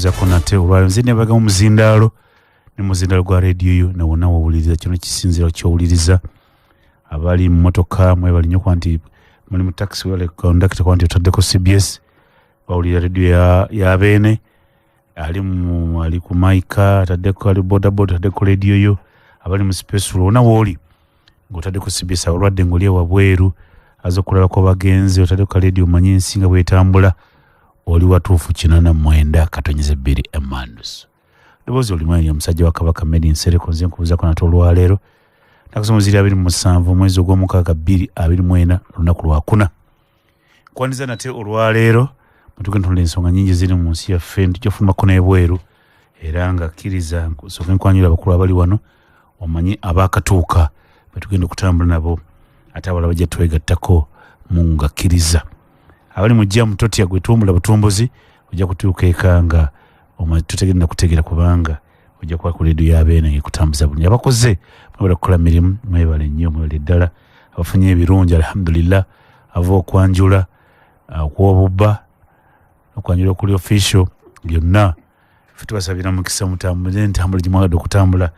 Nkubuuzako nate olwaleero, nze nebaga omuzindaalo ne muzindaalo gwa rediyo yo newonna wowuliriza. Kino kisinziira kyowuliriza. Abali mu motoka mwebali nnyo kuba nti muli mu taxi, wale kondakita kuba nti otaddeko CBS, bawulira rediyo ya beene. Ali mu ali ku maika ataddeko, ali bodaboda ataddeko rediyo yo, abali mu space wonna wooli ng'otaddeko CBS, abalwadde ng'oli ewabweru aza okulabako bagenzi otaddeko rediyo, omanye ensi nga bwetambula. Oli watuufu 89.2 Emandus. Ddoboozi olimanyi omusajja wa Kabaka Medi Nsereko. Nze nkubuuzako nate olwaleero, nnaku ziri 27 omwezi ogw'omukaaga 2024, lunaku lwakuna. Nkwaniza nate olwaleero mutugenda tunula ensonga nyingi ziri mu nsi yaffe, ntujja fulumako n'ebweru. Era nga kkiriza nsooke nkwanjula abakulu abali wano, omanye abaakatuuka betugenda okutambula nabo, ate abalala bajja twegattako mu ngakkiriza. Abali mu jjamu totya, gwe tumbula butumbuzi, ojja kutuuka eka nga tutegenda kutegeera, kubanga ojja kuba ku leediyo y'abeene ng'ekutambuza bulungi. Abakoze mwebale kukola mirimu, mwebale nnyo, mwebale ddala. Abafunye ebirungi, alhamdulillah. Ava okwanjula okw'obubba, okwanjula okuli official, byonna ffe tubasabira mukisa, mutambule entambula gye mwagadde okutambula.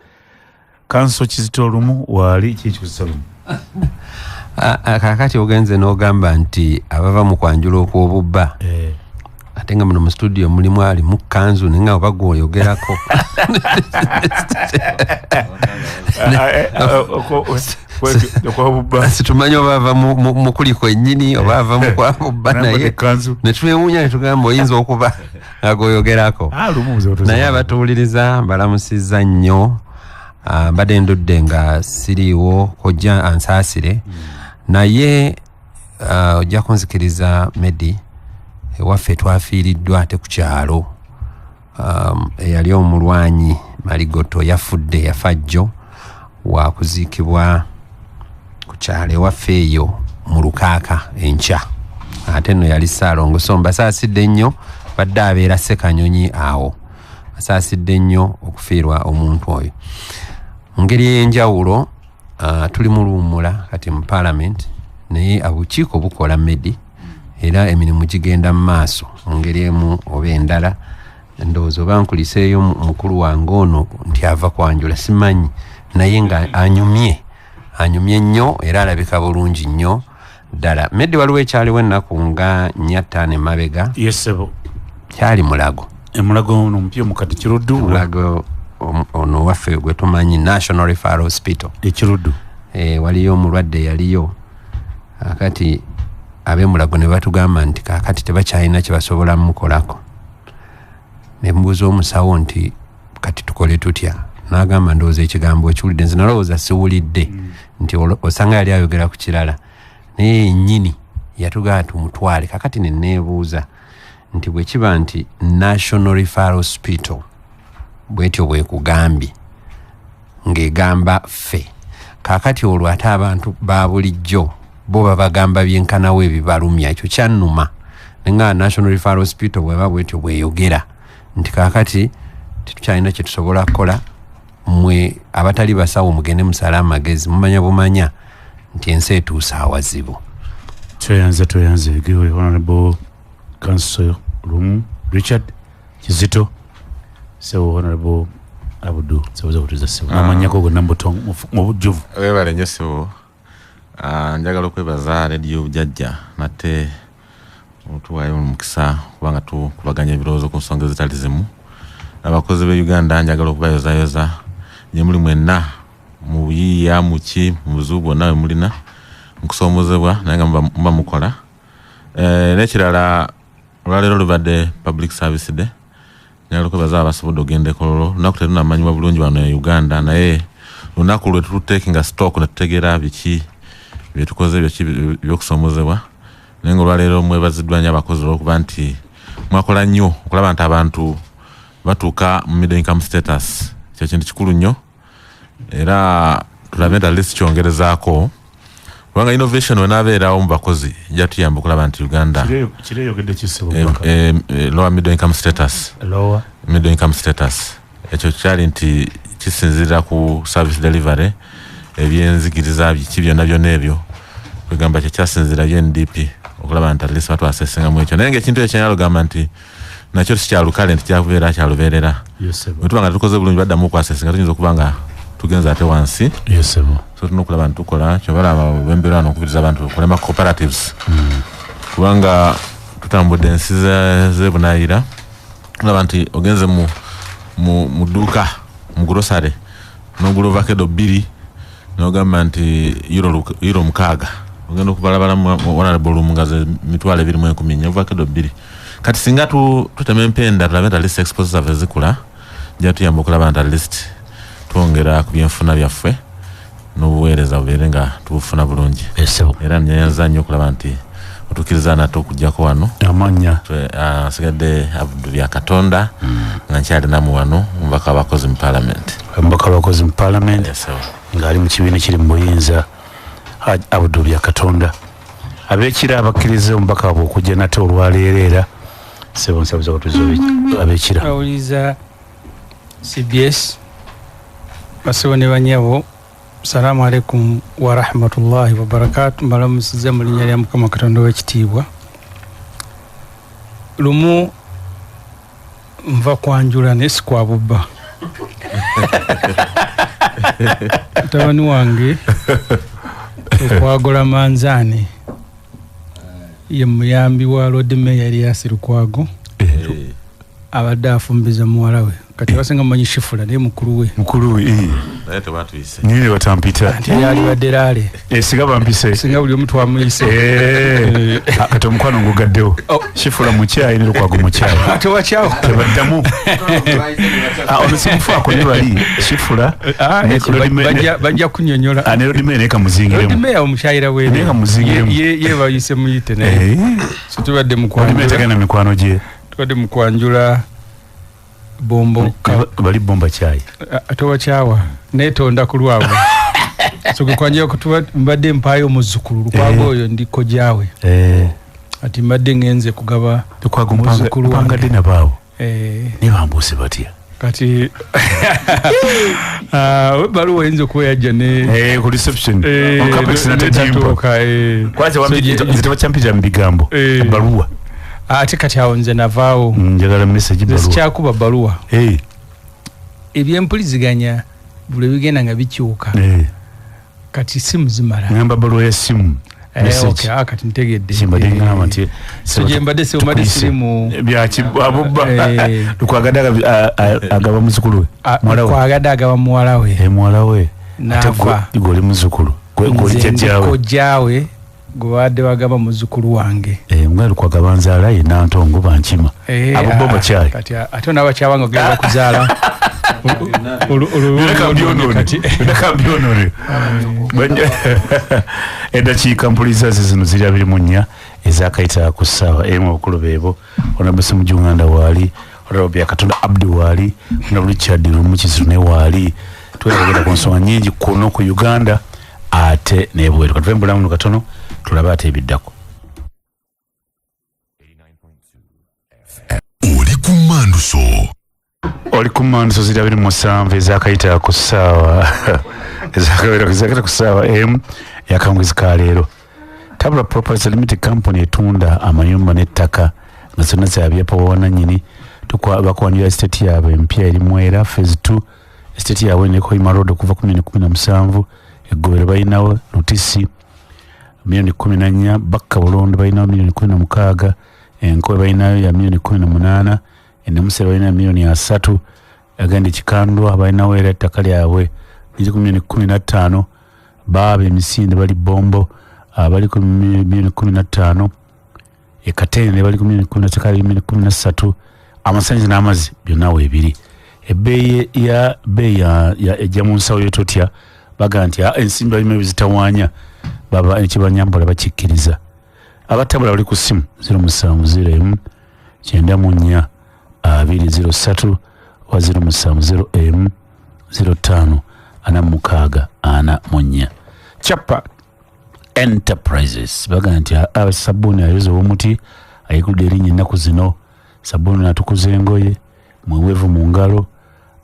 Kanso Kizito olumu waali kikizito lumu. Kakati ogenze n'ogamba nti abava mu kwanjula okw'obubba, ate nga muno mu studio mulimu ali mu kanzu, naye nga oba gweoyogerako. Okwobubba. Situmanyi oba ava mu kuli kwennyini oba ava mu kwabubba, naye kanzu netwewuunya netugamba oyinza okuba nga gweoyogerako. Naye abatuwuliriza mbalamusizza nnyo. Mbadde ndudde nga siriiwo, kojja ansaasire, naye ojja kunzikiriza Medi, ewaffe twafiiriddwa ate ku kyalo eyali omulwanyi Maligoto yafudde, yafa jjo, wakuziikibwa ku kyalo ewaffe eyo mu Lukaaka enkya. Ate nno yali Ssaalongo, so mbasaasidde nnyo. Badde abeera Ssekanyonyi awo. Basaasidde nnyo okufiirwa omuntu oyo. Mu ngeri ey'enjawulo, tuli mu luwummula kati mu parliament, naye obukiiko bukola Medi, era emirimu gigenda mu maaso mu ngeri emu oba endala. Ndowooza oba nkuliseeyo mukulu wange ono nti ava kwanjula, simanyi, naye nga anyumye, anyumye nnyo era alabika bulungi nnyo ddala. Medi, waliwo ekyaliwo ennaku nga 4, 5 emabega. Yesebo. Kyali Mulago. Emulago ono omupya omukadde Kiruddu. Mulago ono waffe gwe tumanyi, National Referral Hospital. Ekiruddu. Waliyo omulwadde yaliyo. Akati ab'emulago ne batugamba nti kaakati tebakyalina kye basobola mukolako. Ne mbuuza omusawo nti kati tukole tutya? N'agamba, ndowooza ekigambo okiwulidde, nze nalowooza siwulidde, nti osanga yali ayogera ku kirala, naye yennyini yatugamba tumutwale. Kakati ne neebuuza nti bwe kiba nti National Referral Hospital bwetyo bwekugambye ng'egamba ffe, kaakati olwo ate abantu ba bulijjo bo babagamba byenkanawo ebibalumya? Ekyo kyannuma nenga National Referral Hospital bweba bwetyo bweyogera nti kaakati tetukyalina kyetusobola kukola, mmwe abatali basawo mugende musale amagezi, mumanya bumanya nti ensi etuuse awazibu. Tweyanze, tweyanze gewe Honorable Counsel Lumu Richard Kizito. Sebo Honorable Abudu, seboza kutuza sebo namanyako gonna mu bujjuvu. Webale nnyo sebo. Njagala okwebaza Rediyo Bujjajja nate otuwaayo omukisa kubanga tukubaganya ebirowoozo ku nsonga ezitali zimu. Abakozi b'e Uganda njagala okubayozayoza gye muli mwenna mu buyiiya, muki, mu buzibu bwonna bwe mulina mukusoomozebwa, naye nga muba mukola. N'ekirala, olwaleero lubadde Public Service Day. Njagala okwebaza abasobodde okugenda e Kololo. Lunaku terunamanyibwa bulungi wano e Uganda, naye lunaku lwe tutekinga stock ne tutegeera biki byetukoze, biki byokusoomozebwa. Naye nga olwaleero mwebaziddwa nnyo abakozi olwokuba nti mwakola nnyo okulaba nti abantu batuuka mu middle income status. Kyo kintu kikulu nnyo, era tulabe nti at least kyongerezaako, kubanga innovation wenaabeerawo mu bakozi ejja tuyamba okulaba nti Uganda Kireyogedde kisebo. Lower middle income status. Lower middle income status. Ekyo kyali nti kisinziira ku service delivery, ebyenzigiriza, biki byonna byonna ebyo, kwegamba kyekyasinziira UNDP okulaba nti at least batwasesengamu ekyo. Naye nga ekintu ekyo kyenyala ogamba nti Nakyo si kyalukale nti kyakubeera kyalubeerera. Bwe tuba nga tukoze bulungi baddamu okwasesinga, tuyinza okuba nga tugenze ate wansi. So tulina okulaba nti tukola kyobalaba bwembeera wano okukubiriza abantu okulema cooperatives, kubanga tutambudde ensi z'ebunaayira, tulaba nti ogenze mu dduuka mu grocery n'ogula ovakedo 2 n'ogamba nti euro 6, ogenda okubalabala honorable lumu nga ze 24,000 ovakedo 2. Kati singa tutema empenda tulabe nti at least exports zaffe zikula, nja tuyamba okulaba nti at least twongera ku byenfuna byaffe n'obuweereza bubeere nga tubufuna bulungi. Era nyanza nnyo okulaba nti otukkiriza nate okujjako wano. Amannya nsigadde Abdu Byakatonda, nga nkyali namu wano omubaka w'abakozi mu parliament. Omubaka w'abakozi mu parliament ng'ali mu kibiina kiri mu buyinza, Abdu Byakatonda. Ab'ekira abakkiriza omubaka waabwe okujja nate olwaleero, era ssebo nsabuza kutuza ab'ekira. Awuliza CBS, basebo ne banyabo, salamu alaikum wa rahmatullahi wa barakatuh. Mbalamusiza mu linnya lya Mukama Katonda ow'ekitiibwa. Lumu nva kwanjula naye si kwa bubba. Mutabani wange Lukwago Manzani ye muyambi wa Lord Mayor Erias Lukwago, abadde afumbiza muwala we. Kati abasinga mumanyi Shifula naye mukulu we. Mukulu we, Naye tebatuyise. Nyine batampita. Anti yali badde laale. Singa bampise. Singa buli omu twamuyise. Kati omukwano ngugaddewo. Shifula mukyayi ne Lukwago mukyayi. Ate wakyawo. Tebaddamu. Ono simufaako ne bali Shifula. Bajja kunnyonnyola. Ne Lord Mayor naye kamuzingiremu. Lord Mayor omukyayira weere. Naye kamuzingiremu. Ye bayise muyite naye. So tubadde mu Lord Mayor tegenda mikwano gye. Tubadde mu kwanjula bombo bali bomba kyayi. Tobakyawa neetonda ku lwabwe. So kwanjula kutuba mbadde mpaayo muzzukulu Lukwago oyo ndi kojjaawe. Ati mbadde ngenze kugaba Lukwago muzzukulu wange. Mpangadde nabaawo. Ne bambuuse batya? Kati ebbaluwa eyinza okuba yajja ne ku reception. On campus n'atagimpa. Kwanza nze tebakyampitira mu bigambo. Ebbaluwa. Ate kati awo nze navaawo. Njagala message bbaluwa. Sikyakuba bbaluwa. Ebyempuliziganya buli bigenda nga bikyuka. Kati simu zimala. Ngamba bbaluwa ya simu. Okay, kati ntegedde. Simbadde ngamba nti so gye mbadde simbadde sirimu byaki abubba. Lukwagadde agaba muzzukulu we. Lukwagadde agaba muwala we. Muwala we. Ate gwe oli muzzukulu. Gwe oli jjajjaawe. Kojjaawe gwe badde bagaba muzzukulu wange. Nga Lukwago banzaala ye Nantongo bankima. Abo bo bakyayi. Kati ate n'abakyaba nga ogenda kuzaala. Leka mbyonoone. Eddakiika mpuliza zino ziri 24 ezakayita ku ssaawa emu. Obukulu beebo Honorable Ssemujju Nganda waali, Honorable Byakatonda Abdu waali, Honorable Richard Lumu Kizito ne waali. Twogera ku nsonga nnyingi kuno ku Uganda ate n'ebweru. Katuve mu bulamu katono tulabe ate ebiddako. Oli ku Manduso. Oli ku Manduso ziri 27 ezakayita ku ssaawa ezakayita ku ssaawa emu yakawungezi ka leero. Tabula Properties Limited Company etunda amayumba n'ettaka nga zonna za byapa bwannannyini. Bakwanjula estate yaabwe empya eri Mwera phase 2. Estate yaabwe ne Hoima Road okuva ku 17,000. Eggobero balinawo Lutisi 14,000,000, Bakka Bulondo balinawo 16,000,000, Enkobe balinayo ya 18,000,000, Enamusera balinayo 30,000,000, agenda Kikandwa balinawo era ettaka lyabwe liri ku 15,000,000, Baaba emisinde bali Bombo bali ku 15,000,000, e Katende bali ku 13,000, amasannyalaze n'amazzi byonna weebiri. Ebbeeyi ya bbeeyi ya ejja mu nsawo y'etotya baga nti ensimbi balima ebizitawaanya baba ekibanyambola bakikkiriza. Abatabula bali ku ssimu 0701 94 203 wa 0701 05 46 44. Chapa Enterprises baga nti sabbuuni ayoza ow'omuti ayigudde erinnya ennaku zino. Sabbuuni atukuza engoye, mweweevu mu ngalo,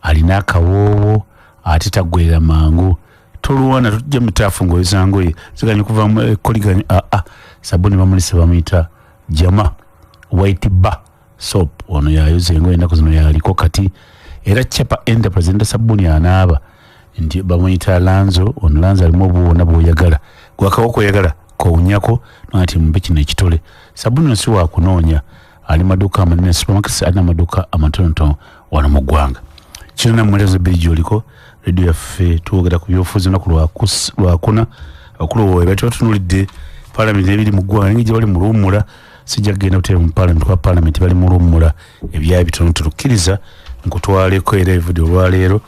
alina akawoowo ate taggwerera mangu. Toluwana tujja mitaafu ng'oyoza ngoye ziganye kuva mu koliganya. Sabbuuni bamulise bamuyita Jama White Bar Soap ono yayoza engoye ennaku zino yaliko kati. Era Chapa Enterprise enda sabuni anaaba nti bamuyita Lanzo. Ono Lanzo alimu obuwona bw'oyagala, gwakawoko oyagala kowunyako nati mumpe kino ekitole. Sabuni ono si wakunoonya, ali maduuka amanene supermarkets, alina amaduuka amatonotono wano mu ggwanga. Kino namwerezo bbiri gy'oliko radio yaffe, twogera ku byobufuzi olunaku lwakuna. Abakulu bwe bati batunuulidde parliament ebiri mu ggwanga naye gye bali mu luwummula. Sijja kugenda butereevu mu parliament kuba parliament bali mu luwummula, ebyayi bitonotono. Kkiriza nkutwaleko era evudde olwaleero.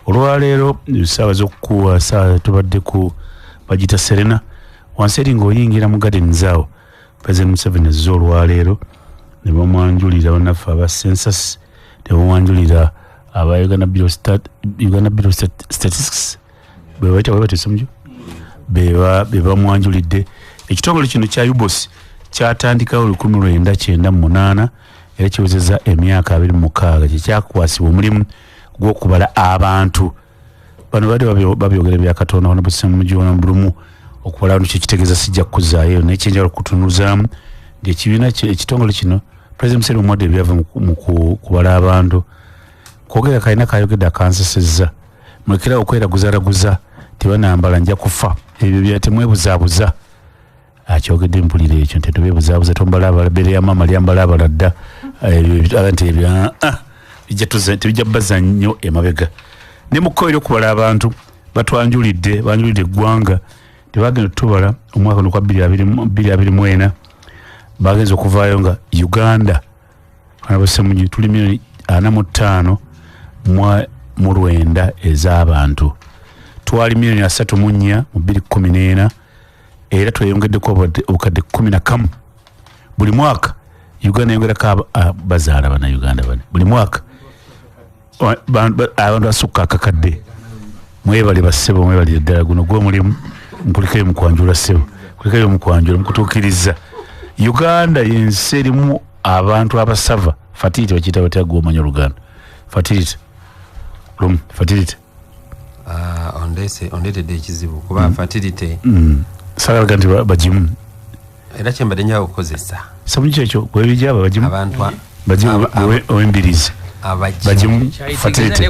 Olwaleero essaawa z'okukuwa ssaawa tubadde ku bagiyita Serena wansi eri ng'oyingira mu gardens awo. President Museveni azze olwaleero ne bamwanjulira bannaffe aba census, ne bamwanjulira aba Uganda Bureau of Statistics, bwe bayita bwe batyo Ssemujju, be bamwanjulidde. Ekitongole kino kya UBOS kyatandikawo 1998 era kiwezezza emyaka 26 kye kyakwasibwa omulimu gw'okubala abantu. Bano badde babyogera bya Katonda wano Ssemujju wano bulumu okubala abantu kyekitegeeza sijja kukuzaayo, naye kyenjagala okutunuzaamu nti ekibiina ekitongole kino President Museveni omuwadde ebyava mu kubala abantu. Kwogera kalina kayogedde akansesezza, mulekerawo okweraguzaraguza tebanambala nja kufa, ebyo bya temwebuzaabuza. Akyogedde mpulira ekyo nti tebeebuzaabuza, tombala abala bbeere ya maama lyambala abala dda, ebyo nti ebyo tebijja bbaza nnyo emabega. Ne mu kkowe ery'okubala abantu batwanjulidde, banjulidde eggwanga tebagenda tubala omwaka guno gwa 2024, bagenze okuvaayo nga Uganda Ssemujju tuli miliyoni 45 mu lwenda ez'abantu, twali miliyoni 34 mu 2014, era tweyongeddeko obukadde 11 buli mwaka. Uganda yongerako bazaala bannayuganda bane buli mwaka, abantu basukka akakadde. Mwebale bassebo, mwebalire ddala, guno gw'omulimu nkulikeyo mukwanjula ssebo, kulikeyo mukwanjula mukutuukiriza. Uganda y'ensi erimu abantu abasava fertility, bakiyita batya gw'omanyi Oluganda? Fertility lumu, fertility Ondeetedde ekizibu kuba fertility saagalaga nti bagimu era kyembadde njagala okukozesa. Ssemujju ekyo gwebijaba bagimu bagimu ow'embirizi bagimu fertility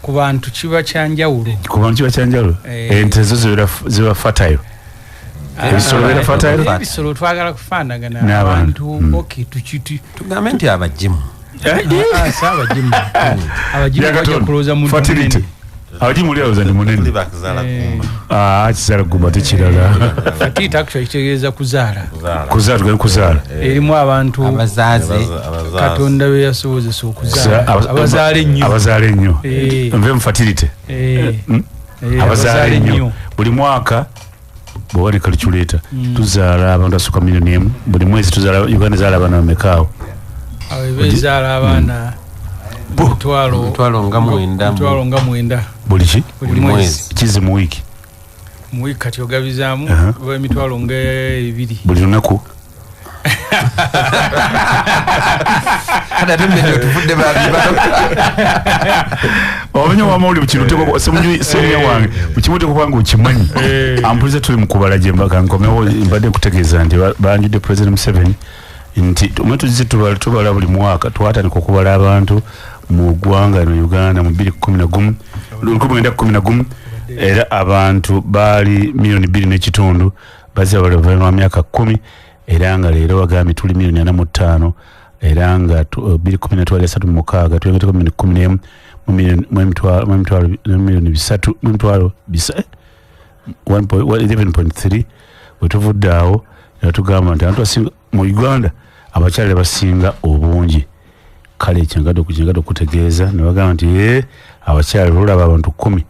ku bantu kiba kyanjawulo, ku bantu kiba kyanjawulo. Ente zo ziba fertile, ebisolo bibeera fertile, ebisolo twagala kufaanagana abantu. Okay, tukiti tugambe nti abagimu abagimu abagimu bajja kulowooza muntu munene, abagimu olowooza ndi munene, kizaala gumba tekirala. Fertility actually kitegeeza kuzaala, kuzaala tugende kuzaala, erimu abantu abazaaze Katonda be yasobozesa okuzaala, abazaala ennyo, abazaala ennyo, nve mu fertility abazaala ennyo. Buli mwaka bw'oba ne calculator tuzaala abantu asukka miliyoni 1 buli mwezi tuzaala. Uganda ezaala abaana bameka awo? Ezaala abaana mitwalo nga mwenda, mitwalo nga mwenda buli ki? Buli mwezi. Kizi mu wiiki, mu wiiki kati ogabizaamu oba emitwalo nga 2 buli lunaku. Kati ate mmere otuvudde babi omanyi wama oli mukino ssemujju wange mukimu oteekwa kubanga okimanyi. Ampuliza tuli mu kubala gye nkomewo, mbadde nkutegeeza nti banjudde President Museveni nti omwe tuzze tubala buli mwaka. Twatandika okubala abantu mu ggwanga lino Uganda mu 2011, 1911, era abantu baali miliyoni 2.5, bazze babala oluvannyuma lwa myaka 10, era nga leero bagambye tuli miliyoni 45, era nga 2010 twali 36, tweyongeddeko miliyoni 11 mu miliyoni 3 mu mitwalo 11.3. Bwe tuvudde awo ne tugamba nti abantu basinga mu Uganda abakyala basinga obungi. Kale ekyangadde okutegeeza ne bagamba nti abakyala olaba abantu 10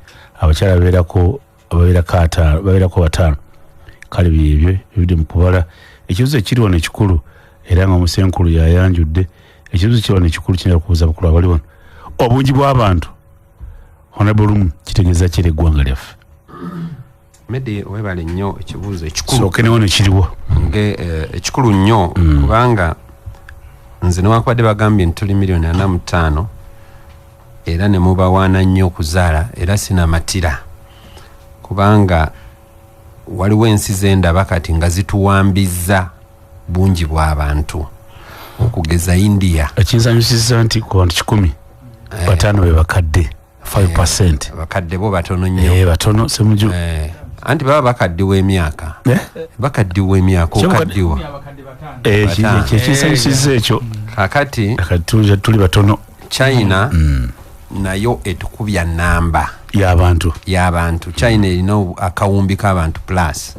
abakyala babeerako 5. Kale byebyo ebidde mu kubala. Ekibuuzo ekiri wano ekikulu era nga omusenkulu yayanjudde, ekibuuzo ekiri wano ekikulu kiyinza okubuuza abakulu abali wano, obungi bw'abantu Honorable Lumu kitegeeza ki eggwanga lyaffe? Medi webale nnyo ekibuuzo ekikulu. Sooke ne wano ekiriwo ekikulu nnyo kubanga nze newankubadde bagambye nti tuli miliyoni 45 era ne mubawaana nnyo okuzaala, era sinamatira kubanga waliwo ensi zendaba kati nga zituwambizza Bungi bw'abantu, okugeza India. Ekinsanyusiza nti ku bantu 100, 5 be bakadde, 5%. Bakadde bo batono nnyo. Batono, Ssemuju. Anti baba bakaddiwa emyaka. Bakaddiwa emyaka, okaddiwa. Ekinsanyusiza ekyo. Kakati tuli batono. China nayo etukubya namba y'abantu. China erina akawumbi k'abantu plus.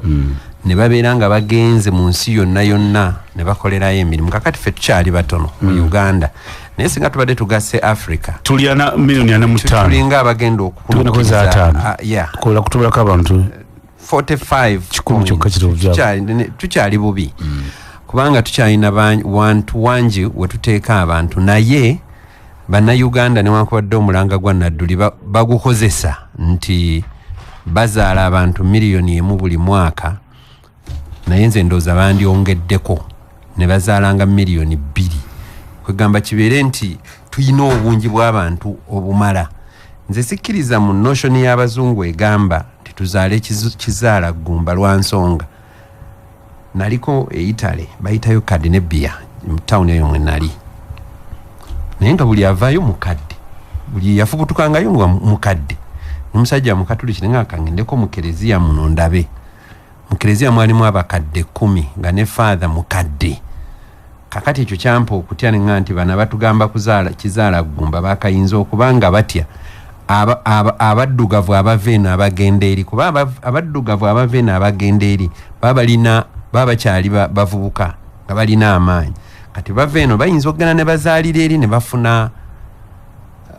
Ne babeera nga bagenze mu nsi yonna yonna ne bakolerayo emirimu. Kakati ffe tukyali batono mu Uganda, naye singa tubadde tugasse Africa tuli 45,000,000. Tulinga abagenda okukulukiriza kola kutubulako abantu 45 kikumi kyokka tukyali bubi, kubanga tukyalina wantu wangi we tuteeka abantu. Naye bannayuganda newankubadde omulanga gwa Nadduli bagukozesa nti bazaala abantu 1 million buli mwaka, naye nze ndowooza bandyongeddeko ne bazaalanga 2 million. Kwegamba kibeere nti tulina obungi bw'abantu obumala. Nze sikkiriza mu notion y'abazungu egamba nti tuzaale kizaala ggumba lwa nsonga. Naliko e Italy, bayitayo Kadinebia mu tawuni eyo mwe nali, naye nga buli avaayo mukadde, buli yafubutukangayo nga mukadde. Omusajja mukatuliki naye nga kangendeko mu kereziya muno ndabe. Mu kereziya mwalimu abakadde 10 nga ne father mukadde. Kakati ekyo kyampa okutya ne ŋŋamba nti bano batugamba kuzaala kizaala ggumba bakayinza okuba nga batya abaddugavu abava eno abagenda eri, kuba abaddugavu abava eno abagenda eri baba bakyali bavubuka nga balina amaanyi. Kati bava eno bayinza okugenda ne bazaalira eri ne bafuna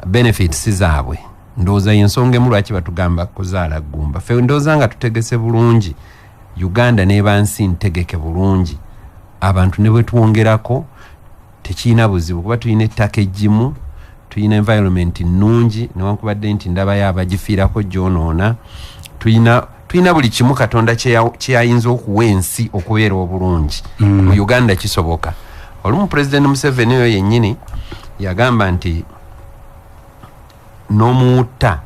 benefits zaabwe. Ndowooza y'ensonga emu lwaki batugamba kuzaala ggumba. Ffe ndowooza nga tutegese bulungi, Uganda n'eba nsi ntegeke bulungi, abantu ne bwe tuwongerako tekirina buzibu, kuba tulina ettaka eggimu, tulina environment nnungi, newankubadde nti ndabayo abagifiirako gyonoona. Tulina buli kimu Katonda kyeyayinza okuwa ensi okubeera obulungi. Mu Uganda kisoboka. Olumu President Museveni oyo yennyini yagamba nti n'omuwutta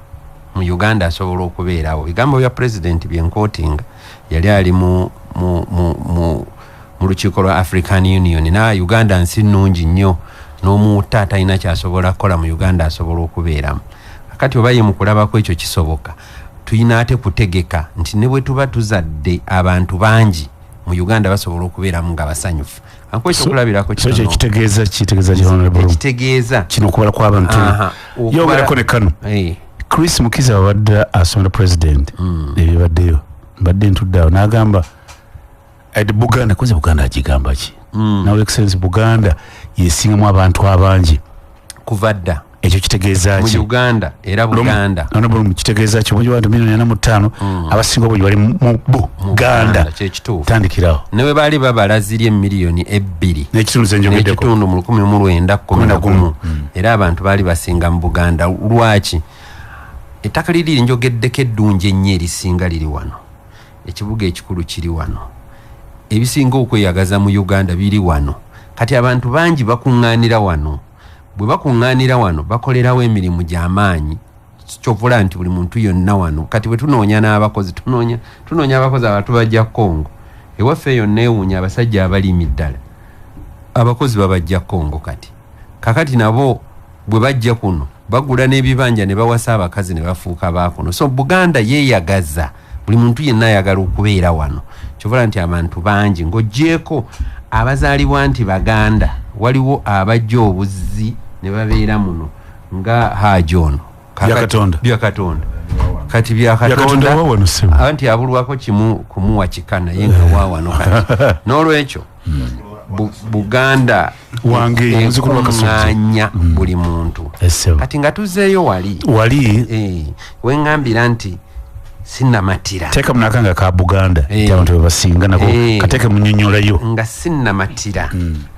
mu Uganda asobola okubeerawo. Bigambo bya President byenkootinga, yali ali mu lukiiko lwa African Union, na Uganda nsi nnungi nnyo, n'omuwutta atalina kyasobola kukola mu Uganda asobola okubeeramu. Kakati oba ye mu kulabako ekyo kisoboka, tulina ate kutegeka nti ne bwe tuba tuzadde abantu bangi mu Uganda basobola okubeeramu nga basanyufu. Ankuwa ekyokulabirako kitono. So kitegeeza kitegeeza kino okubala kw'abantu. Yogerako ne kano. Chris Mukiza babadde asomera president ebibaddeyo, mbadde ntudde awo n'agamba ati Buganda, koze Buganda agigamba ki? Nawe Excellence, Buganda yesingamu abantu abangi kuva dda. Ekyo kitegeeza ki? Mu Uganda era Buganda. Honorable, kitegeeza ki? Obungi bw'abantu 45,000,000 abasinga obungi bali mu Buganda. Kyekituufu. Tandikirawo. Ne bwe baali babala ziri 2 million n'ekitundu ze njogeddeko. N'ekitundu mu 1911. Era abantu baali basinga mu Buganda. Lwaki? Ettaka liri njogeddeko eddungi ennyo erisinga liri wano. Ekibuga ekikulu kiri wano. Ebisinga okweyagaza mu Uganda biri wano. Kati abantu bangi bakuŋŋaanira wano. Bwe bakuŋŋaanira wano bakolerawo emirimu gy'amaanyi. Kyovula nti buli muntu yonna wano. Kati bwe tunoonya n'abakozi, tunoonya abakozi abantu bajja Congo. Ewaffe eyo neewuunya abasajja abalimi ddala. Abakozi babajja Congo kati. Kakati nabo bwe bajja kuno bagula n'ebibanja ne bawasa abakazi ne bafuuka baakuno. So Buganda yeeyagaza. Buli muntu yenna ayagala okubeera wano. Kyovula nti abantu bangi ng'oggyeeko abazaalibwa nti Baganda, waliwo abajja obuzzi ne babeera muno nga Haji ono. Byakatonda. Kati Byakatonda anti abulwako kimu kumuwa kika naye nga wa wano kati. N'olwekyo Buganda wange muzzukulu wa Kasujju buli muntu. Kati nga tuzzeeyo wali weŋŋambira nti sinnamatira. Teeka munakanga ka Buganda abantu be basinga nako kateeke munnyonnyolayo. Nga sinnamatira.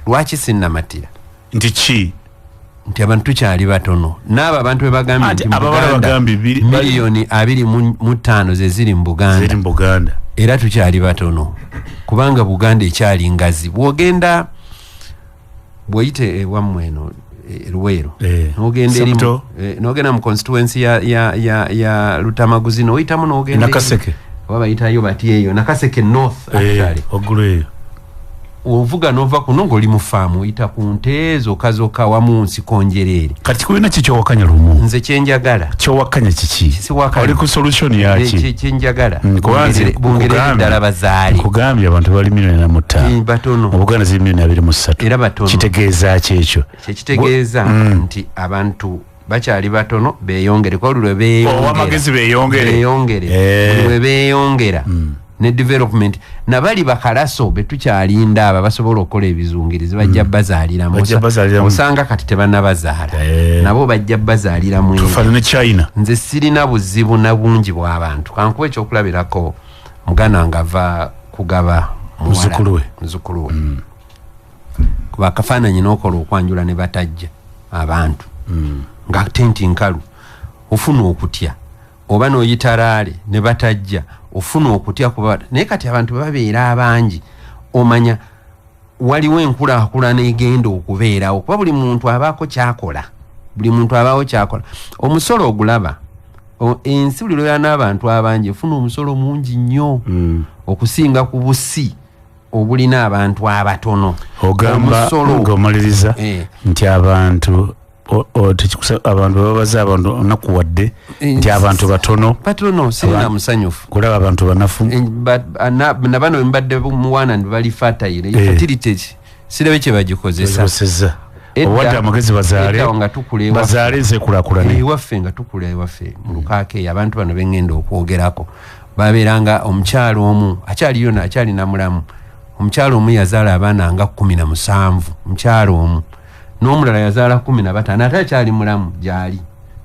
Lwaki sinnamatira? Nti ki? Nti abantu tukyali batono. N'abo abantu be bagambye nti Buganda 25 million ze ziri mu Buganda. Era tukyali batono kubanga Buganda ekyali ngazi. Bw'ogenda bw'oyite ewammwe eno Luweero, n'ogenda n'ogenda mu constituency ya Lutamaguzi n'oyitamu n'ogenda Nakaseke. Oba bayitayo bati eyo Nakaseke North actually. Waggulu eyo. Ovuga nova kuno ng'oli mu faamu, oyita ku nte zokka zokka, wamu nsiko njereere. Kati kulina ki kyowakanya Lumu? Nze kyenjagala. Kyowakanya kiki? Siwakanya. Oli ku solution yaki? Kyenjagala Kuba nze bongerere ddala bazaale. Nkugambye abantu bali 45 million. Batono. Mu Buganda ziri 23 million. Era batono. Kitegeeza ki ekyo? Kyekitegeeza nti abantu bakyali batono, beyongere, kuba buli lwe beeyongera Owamagezi beeyongere. Beeyongere. Buli lwe beeyongera ne development, nabali bakalaso betukyalinda abo basobola okukola ebizungirizi bajja bazaaliramu. Bajja bazaaliramu. Osanga kati tebannabazaala, nabo bajja bazaaliramu. Tufaanane China. Nze sirina buzibu na bungi bw'abantu. Kankuwa ekyokulabirako, muganda nga ava kugaba muwala. Muzzukulu we. Muzzukulu we. Kuba akafaananyi n'okola okwanjula ne batajja abantu, nga tenti nkalu, ofuna okutya, oba n'oyita rally ne batajja, ofuna okutya. Kuba naye kati abantu babeera abangi, omanya waliwo enkulaakulana egenda okubeerawo, kuba buli muntu abaako kyakola, buli muntu abaawo kyakola. Omusolo ogulaba, ensi buli lwera n'abantu abangi efuna omusolo mungi nnyo okusinga ku busi obulina abantu abatono. Ogamba Omusolo ng'omaliriza nti abantu abantu babaza abantu onakuwadde nti abantu batono. Batono, sirina musanyufu. Kulaba abantu banafu. Na bano mbadde muwana nti bali fertile. Fertility sirabe kye bagikozesa. Bagikozesa. Owadde amagezi bazaale. Edda nga tukula ewaffe. Bazaale ensi ekulaakulane. Ewaffe nga tukula ewaffe mu Lukaaka eyo, abantu bano bengenda okwogerako babeeranga omukyalo omu akyaliyo akyali namulamu. Omukyalo omu yazaala abaana nga 17, omukyalo omu, n'omulala yazaala 15, ate akyali mulamu gyali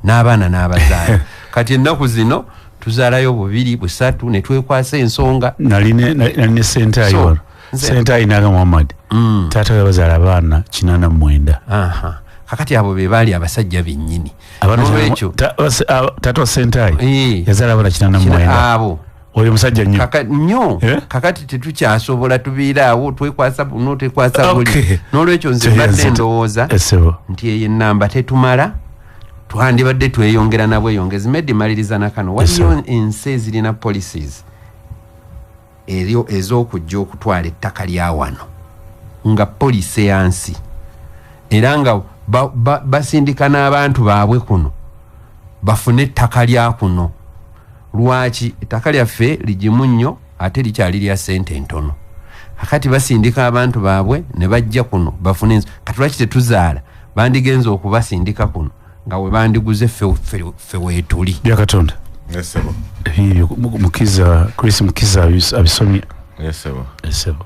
n'abaana n'abazaala. Kati ennaku zino tuzaalayo bubiri, busatu, ne twekwasa ensonga. Nali ne Sentayi So, wano. Sentayi naga Muhammad, taata we bazaala abaana 89. Aha. Kakati abo be baali abasajja bennyini. Abaana N'olwekyo taata wa Sentayi yazaala abaana 89. Abo Oyo musajja nnyo. Nnyo. Eh? Kakati tetukyasobola, tubeera awo twekwasa buno, twekwasa buli. N'olwekyo nze mbadde ndowooza Esebo. nti eyo enamba tetumala, twandibadde tweyongera na bweyongezi. Meddi, maliriza nakano. Waliyo ensi ezirina policies eryo ez'okujja okutwala ettaka lya wano nga policy ya nsi, era nga basindika n'abantu baabwe kuno bafune ettaka lya kuno. Lwaki ettaka lyaffe ligimu nnyo ate likyali lya sente ntono? Kakati basindika abantu baabwe ne bajja kuno bafune ensi. Kati lwaki tetuzaala? Bandigenza okubasindika kuno nga we bandiguze ffe weetuli. Byakatonda. Esebo. Ebyo Mukiza Chris Mukiza abisomye. Esebo. Esebo.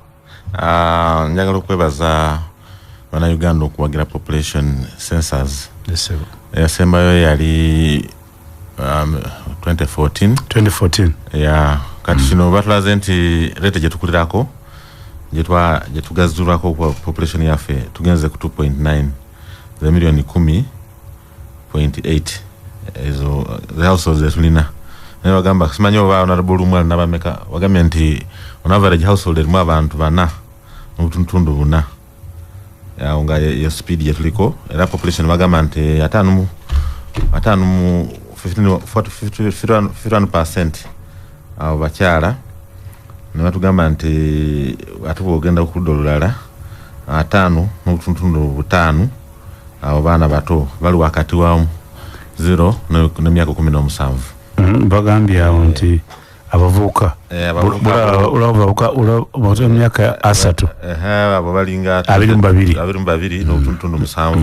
Njagala okwebaza bannayuganda okuwagira population census. Esebo. Eyasembayo yali 2014. 2014. Ya, kati kino batulaze nti rate gyetukulirako, gyetugazulwako kwa population yaffe, tugenze ku 2.9, ze miliyoni 10.8 ezo the households zetulina. Naye bagamba, simanyi oba honorable Lumu alina bameka, wagambye nti on average household erimu abantu bana n'obutundutundu buna. Awo nga ye speed gyetuliko. Era population bagamba nti ataano mu 15, 40, 50, 51% abo bakyala, ne batugamba nti ate bwogenda ku ludda olulala 55.5 abo baana bato bali wakati wa 0 n'emyaka 17. Bagambye awo nti abavubuka Abavubuka abavubuka emyaka 30. Ehe, abo balinga 22. 22.7.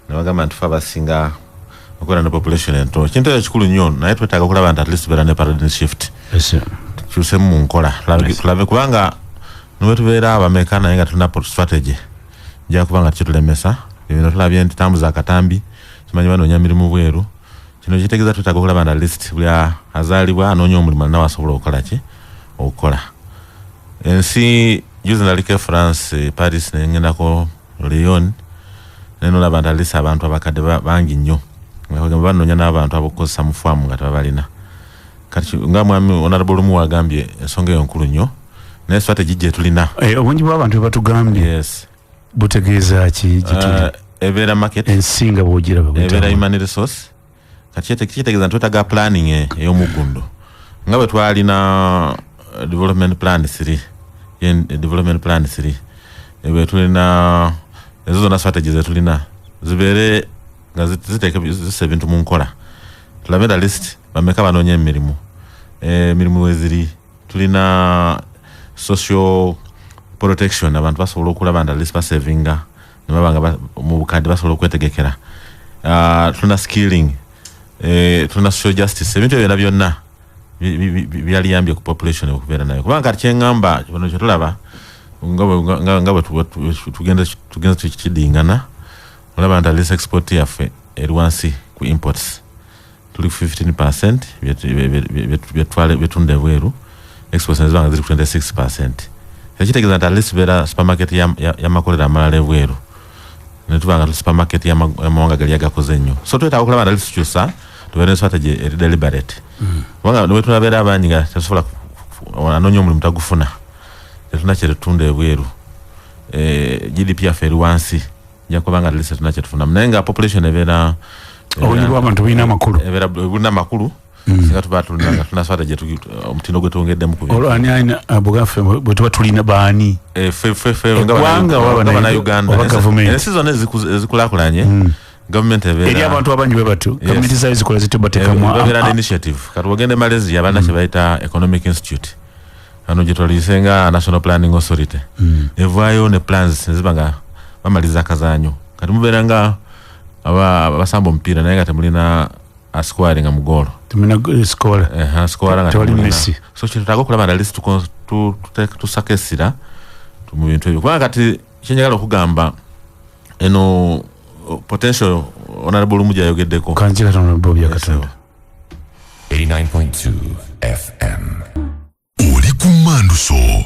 Ne bagamba nti fe abasinga okubeera ne population ento. Kintu ekyo kikulu nnyo, naye twetaaga okulaba nti at least tubeera ne paradigm shift, tukyusemu mu nkola. Tulabe kubanga niwe tubeera abameka naye nga tulina strategy nja kuba nga kitulemesa. Bino tulabye nti tambuza akatambi, simanyi banoonya mirimu bweru. Kino kitegeeza twetaaga okulaba nti at least buli azaalibwa anoonya omulimu alina wasobola okukola ki, okukola. Ensi juzi naliko e France, Paris, nengendako Lyon, naye nolaba nti at least abantu abakadde bangi nnyo. Nga bagamba banoonya n'abantu ab'okukozesa mu faamu nga tebabalina. Kati nga mwami honorable Lumu wagambye, ensonga eyo nkulu nnyo, naye strategy gye tulina. Obungi bw'abantu bwe batugambye butegeeza ki gye tuli? Ebeera market. Ensi nga bw'ogiraba ebeera bwetambula. Human resource. Kati kitegeeza nti twetaaga planning ey'omuggundo nga bwe twalina development plan 3, development plan 3. Ebe tulina ezo zonna strategies zetulina zibeere nga ziteeka zissa ebintu mu nkola. Tulabe at least bameka banoonya emirimu, emirimu weziri. Tulina social protection, abantu basobola okulaba nti at least basavinga ne baba nga mu bukadde basobola okwetegekera. Tulina skilling, tulina social justice. Ebintu ebyo byonna byonna byaliyambye ku population okubeera nayo, kubanga kati kyeŋŋamba kino kyetulaba nga bwe tugenda tukidingana, olaba nti at least export yaffe eri wansi ku imports, tuli ku 15% byetunda ebweru, exports neziba nga ziri ku 26%. Ekitegeeza nti at least tubeera supermarket y'amakolero amalala ebweru, netuba nga tuli supermarket y'amawanga gali agakoze ennyo. So twetaaga okulaba nti at least tukyusa, tubeere ne strategy eri deliberate, kubanga ne tunabeera abangi nga tetusobola anoonya omulimu tagufuna, tetulina kyetutunda ebweru, GDP yaffe eri wansi, nja kuba nga at least tetulina kyetufunamu, naye nga population ebeera obungi bw'abantu bulina amakulu. Ebeera bulina amakulu singa tuba tulina nga tulina strategy omutindo gwe twongeddemu ku bintu. Olwo ani alina bugaffe bwe tuba tulina baani? Ffe nga Eggwanga oba nga bannayuganda. oba gavumenti? Ensi zonna ezikulaakulanye, gavumenti ebeera eri abantu abangi bwe batyo. Gavumenti zayo zikola zityo, bateekamu babeera ne initiative. Kati wogenda e Malaysia, balina kye bayita Economic Institute, kano gye twaliyise nga National Planning Authority, evaayo ne plans neziba nga bamaliza akazanyo. Kati mubeera nga abasamba omupiira naye nga temulina asquare nga mugolo. Temulina scorer. Scorer nga Tewali temulina. Messi. So kyetutaaga okulaba at least tusako essira mu bintu ebyo, kubanga kati kyenjagala okugamba eno potential Honorable Lumu gyayogeddeko. Kanji katono, Bobi ya Katonda. 89.2 FM. Oli ku Manduso.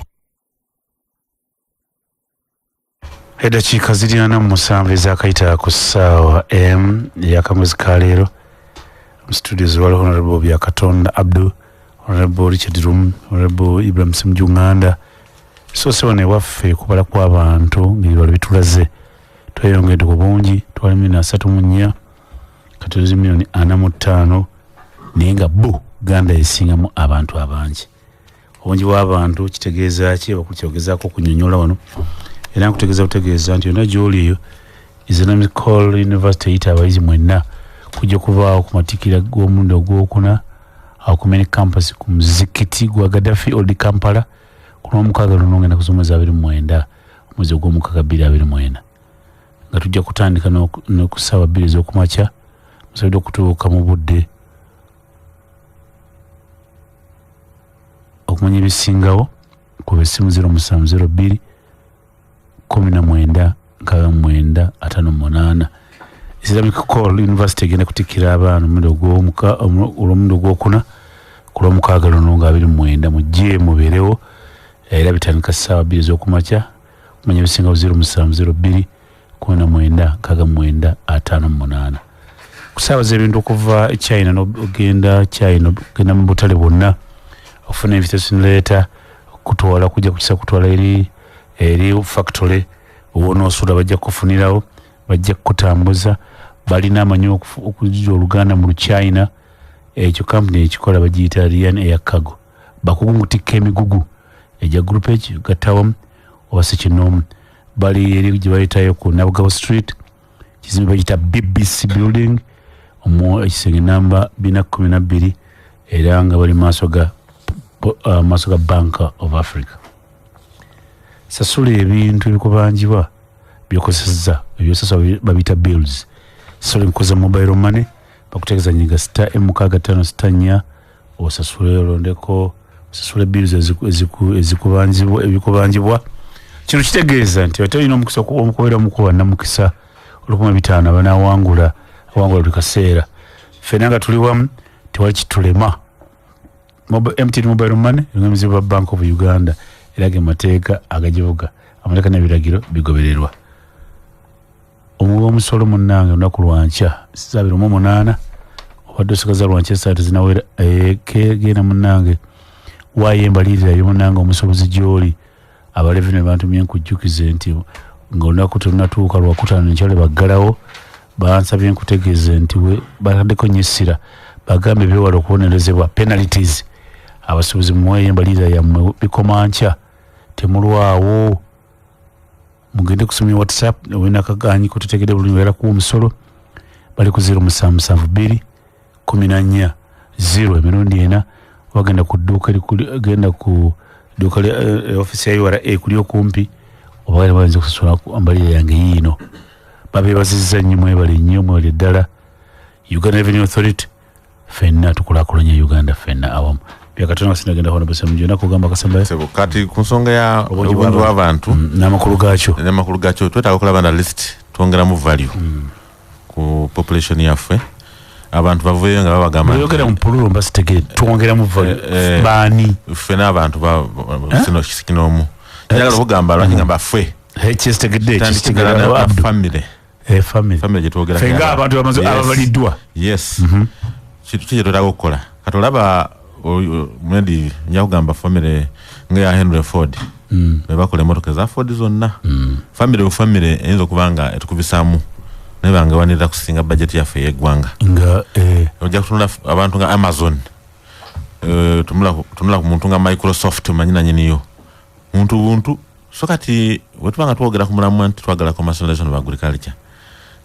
Eddakiika ziri 47 ezakayita ku ssaawa m ey'akamwezi ka leero. Mu studios waliwo Honorable Byakatonda Abdu, Honorable Richard Rum, Honorable Ibrahim Ssemujju Nganda. Soose wano ewaffe kubala kw'abantu ng'ebibalo bitulaze tweyongedde ku bungi, twali 34 miliyoni, kati tuli 45 miliyoni, naye nga bo Uganda esingamu abantu abangi. Obungi bw'abantu kitegeeza ki? Bakukyogezaako okunyonyola wano, era nkutegeeza butegeeza nti yonna gy'oli eyo Islamic Call University eyita abayizi mwenna kujja kubaawo ku matikkira g'omulundi ogwokuna awo ku main campus ku muzikiti gwa Gaddafi Old Kampala ku lwomukaaga luno ngenda z'omwezi 29, omwezi ogwomukaaga 2024, nga tujja kutandika n'oku ssaawa 2 ez'okumakya. Musobodde okutuuka mu budde. Okumanya ebisingawo kuba essimu 0702 19 69 58. Islamic Call University egenda kutikkira abaana olw'omulundi ogwokuna ku lwomukaaga luno nga 29. Mujje mubeerewo, era bitandika ssaawa 2 ez'okumakya. Okumanya ebisingawo 0702 19 69 58. Kusaabaza ebintu okuva e China n'ogenda China, ogenda mu butale bwonna, okufuna invitation letter okutwala kujja kukisa kutwala eri factory wonoosula, bajja kukufunirawo, bajja kukutambuza. Balina amanyi okujja oluganda mu Luchina. Ekyo kampuni ekikola bagiyita Rian Air Cargo, bakugu mutikka emigugu egya groupage gattawamu oba sekinoomu. Bali eri gye bayitayo ku Nabugabo Street, kizimbe bagiyita BBC Building, omu ekisenge namba 412, era nga bali maaso ga Bank of Africa. Sasula ebintu ebikubanjibwa byokozesa, ebyosasa babiyita bills. Sasula nkukoza mobile money, bakutegeeza nyiga *M65*4 osasule, olondeko osasule bills ezikubanjibwa, ebikubanjibwa. Kino kitegeeza nti ate olina omukisa okubeera omukuba namukisa 1500 abanawangula awangula buli kaseera. Ffenna nga tuli wamu tewali kitulema. MTN mobile money erungamizibwa Bank of Uganda, era ge mateeka agagivuga, amateeka n'ebiragiro bigobererwa. Omuwi w'omusolo munnange, olunaku lwankya 28, obadde osigaza lwankya esaawa tezinawera. Genda munnange, waayo embalirira munnange omusobozi gy'oli. Aba revenue bantumye nkujjukize nti nga olunaku telunatuuka, lwakutaano enkya baggalawo. Bansabye nkutegeeze nti we bataddeko nnyo essira, bagambe beewala okubonerezebwa penalties. Abasuubuzi muweeyo embalirira yammwe, bikoma nkya, temulwawo. Mugende kusomya WhatsApp olina kaganyi kututegedde bulungi era kuwa omusolo bali ku 0772 14 0 emirundi 4. Wagenda ku dduuka genda ku dduuka office ya URA kuli okumpi oba bayinza okusasula ambalira yange yiino. Babeebazizza nnyo, mwebale nnyo, mwebale ddala. Uganda Revenue Authority, ffenna tukulaakulanya Uganda ffenna awamu. Byakatonda sinagenda hono bose mujjo nakugamba kasembayo. Sebo kati ku nsonga ya obungi bw'abantu n'amakulu gaakyo, n'amakulu gaakyo twetaaga okulaba na list twongeramu value ku population yaffe. Abantu bavuyeyo nga babagamba oyogera mu pululo mba sitegere twongeramu value baani? Ffe n'abantu sino kinoomu njagala okugamba lwaki ngamba ffe ekisitegedde ekisitegera family family gye twogera ffe ng'abantu ababaliddwa. Yes, kintu ki kye twetaaga okukola? Kati olaba mwendi nja kugamba family nga ya Henry Ford be bakola emmotoka eza Ford zonna. Family ku family eyinza okuba nga etukubisaamu naye bange wanirira kusinga budget yaffe ey'eggwanga. Nga ojja kutunula abantu nga Amazon, tunula ku muntu nga Microsoft omanyi nanyiniyo muntu buntu. So kati wetuba nga twogera ku mulamwa nti twagala commercialization of agriculture,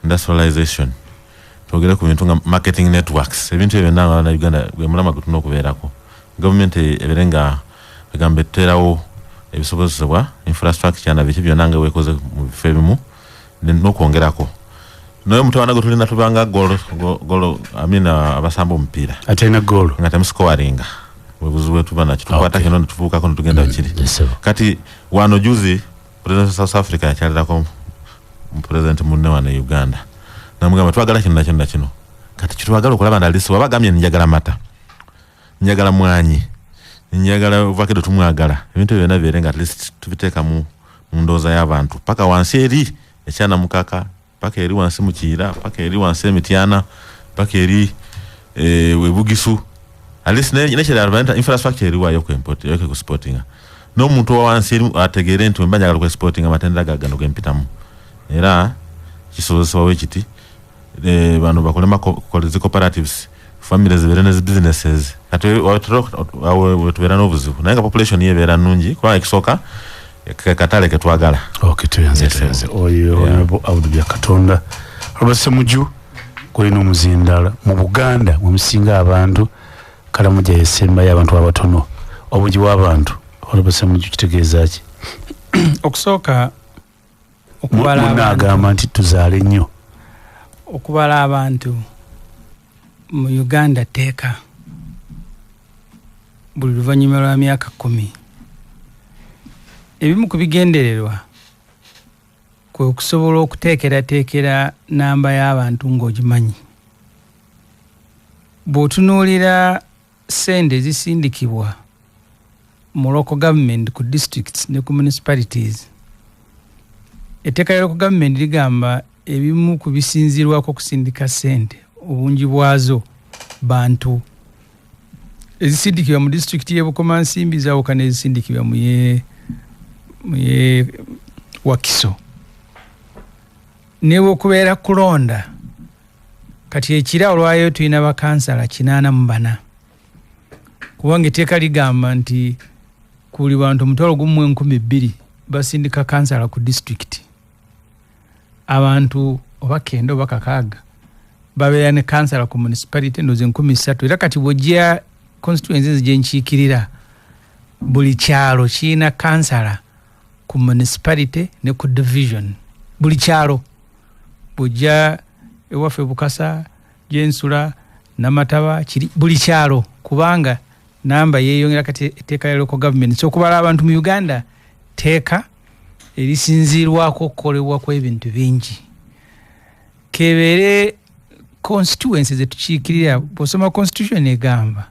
industrialization, twogere ku bintu nga marketing networks, ebintu ebyo byonna nga Uganda gwe mulamwa gwe tulina okubeerako. Gavumenti ebeere nga egamba etuteerawo ebisobozesebwa infrastructure na biki byonna nga weekoze mu bifo ebimu n'okwongerako. Naye omutawaana gwe tulina tubanga golo abasamba omupiira atalina goolo nga temusikowaringa bwe buzibu bwe tuba nakyo, tukwata kino ne tubuukako ne tugenda kiri. Kati wano juzi President wa South Africa yakyalirako President munne wano e Uganda namugamba twagala kino nakino nakino. Kati kitwagala okulaba na list wabagambye njagala mata, njagala mwanyi, njagala ovakado, tumwagala ebintu ebyo byonna bibeere nga at least tubiteeka mu ndowooza y'abantu paka wansi eri ekyana mukaka, paka eri wansi mu Kiira, paka eri wansi emityana, paka eri webugisu. At least nekirala infrastructure eriwayo ku import yoke ku sportinga n'omuntu wa wansi eri ategeere nti wemba njagala ku sportinga amatendera gagano gempitamu era kisobozesebwa kiti bano bakolema zi cooperatives, families zibeere ne businesses. Kati wetubeera n'obuzibu naye nga population ye ebeera nnungi kubanga ekisooka katale ketwagala. Okay, tuyanze oyo Honorable Abdu Byakatonda. Robert Ssemujju kulina omuzindala mu Buganda mwe musinga abantu Karamoja yesembayo abantu abatono obungi bw'abantu. Honorable Ssemujju kitegeeza ki? Okusooka okubala abantu agamba nti tuzaale nnyo. Okubala abantu mu Uganda tteeka buli luvannyuma lwa myaka 10. Ebimu ku bigendererwa kwe okusobola okuteekerateekera namba y'abantu ng'ogimanyi. Bw'otunuulira ssente ezisindikibwa mu local government ku districts ne ku municipalities, etteeka lya local government ligamba ebimu ku bisinziirwako okusindika ssente obungi bwazo bantu. Ezisindikibwa mu disitulikiti y'e Bukomansimbi zaawukana ezisindikibwa mu ye Wakiso. Ne bw'okubeera kulonda kati ekira olwayo tulina bakansala 84, kubanga etteeka ligamba nti ku buli bantu 1,200 basindika kansala ku disitulikiti. Abantu oba 9 oba 6 babeera ne kansala ku municipality ndowooza 3,000. Era kati bw'ojja constituencies gye nkiikirira buli kyalo kirina kansala ku municipality ne ku division. Buli kyalo bw'ojja ewaffe Bukasa gyensula Namataba kiri buli kyalo, kubanga namba yeeyongera kati etteeka lya local government. So okubala abantu mu Uganda tteeka erisinziirwako okukolebwa kw'ebintu bingi. Kebeere constituency zetukiikirira, bw'osoma constitution egamba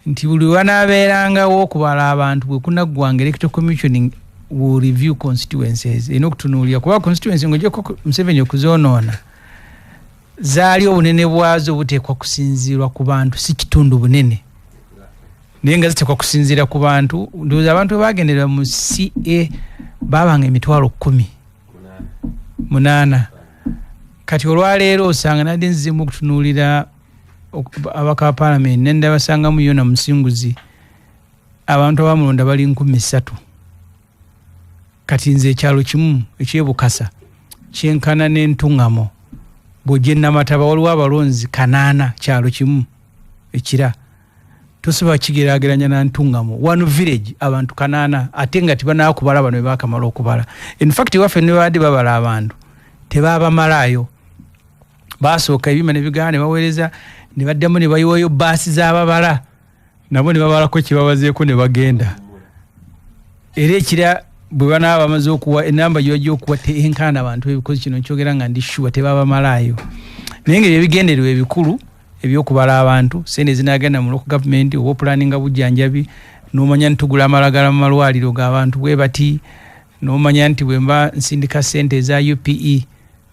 nti buli wanaabeerangawo okubala abantu bwe kunaggwanga electoral commission will review constituencies, erina okutunuulira kuba constituency ng'ogyeko Museveni okuzoonoona zaali obunene bwazo buteekwa kusinziirwa ku bantu, si kitundu bunene, naye nga ziteekwa kusinziira ku bantu. Ndowooza abantu bwe baagendera mu CA baabanga 18,000. Kati olwaleero osanga nadde nzizeemu okutunuulira abaka ba paalamenti ne ndabasangamu Yona Musinguzi, abantu abamulonda bali 3,000. Kati nze ekyalo kimu ekyebukasa kyenkana n'entuŋŋamo, bw'ojja Namataba waliwo abalonzi 8, kyalo kimu ekira tosobola kigeraageranya na ntuŋŋamo. One village abantu 8, ate nga tebanaakubala bano be baakamala okubala. In fact waffe ne babadde babala abantu tebaabamalaayo, basooka ebyuma ne bigaana ne baweereza ne baddamu ne bayiwayo baasi z'ababala, nabo ne babalako kye babazeeko ne bagenda. Era ekira bwe banaaba bamaze okuwa enamba gye bajja okuwa teyenkana abantu ebikozi. Kino nkyogera nga ndi sure tebabamalaayo, naye nga ebyo ebigendererwa ebikulu ebyokubala abantu, sente zinagenda mu local government oba opulaninga bujjanjabi, n'omanya nti tugula amalagala mu malwaliro g'abantu bwe bati, n'omanya nti bwe mba nsindika sente eza UPE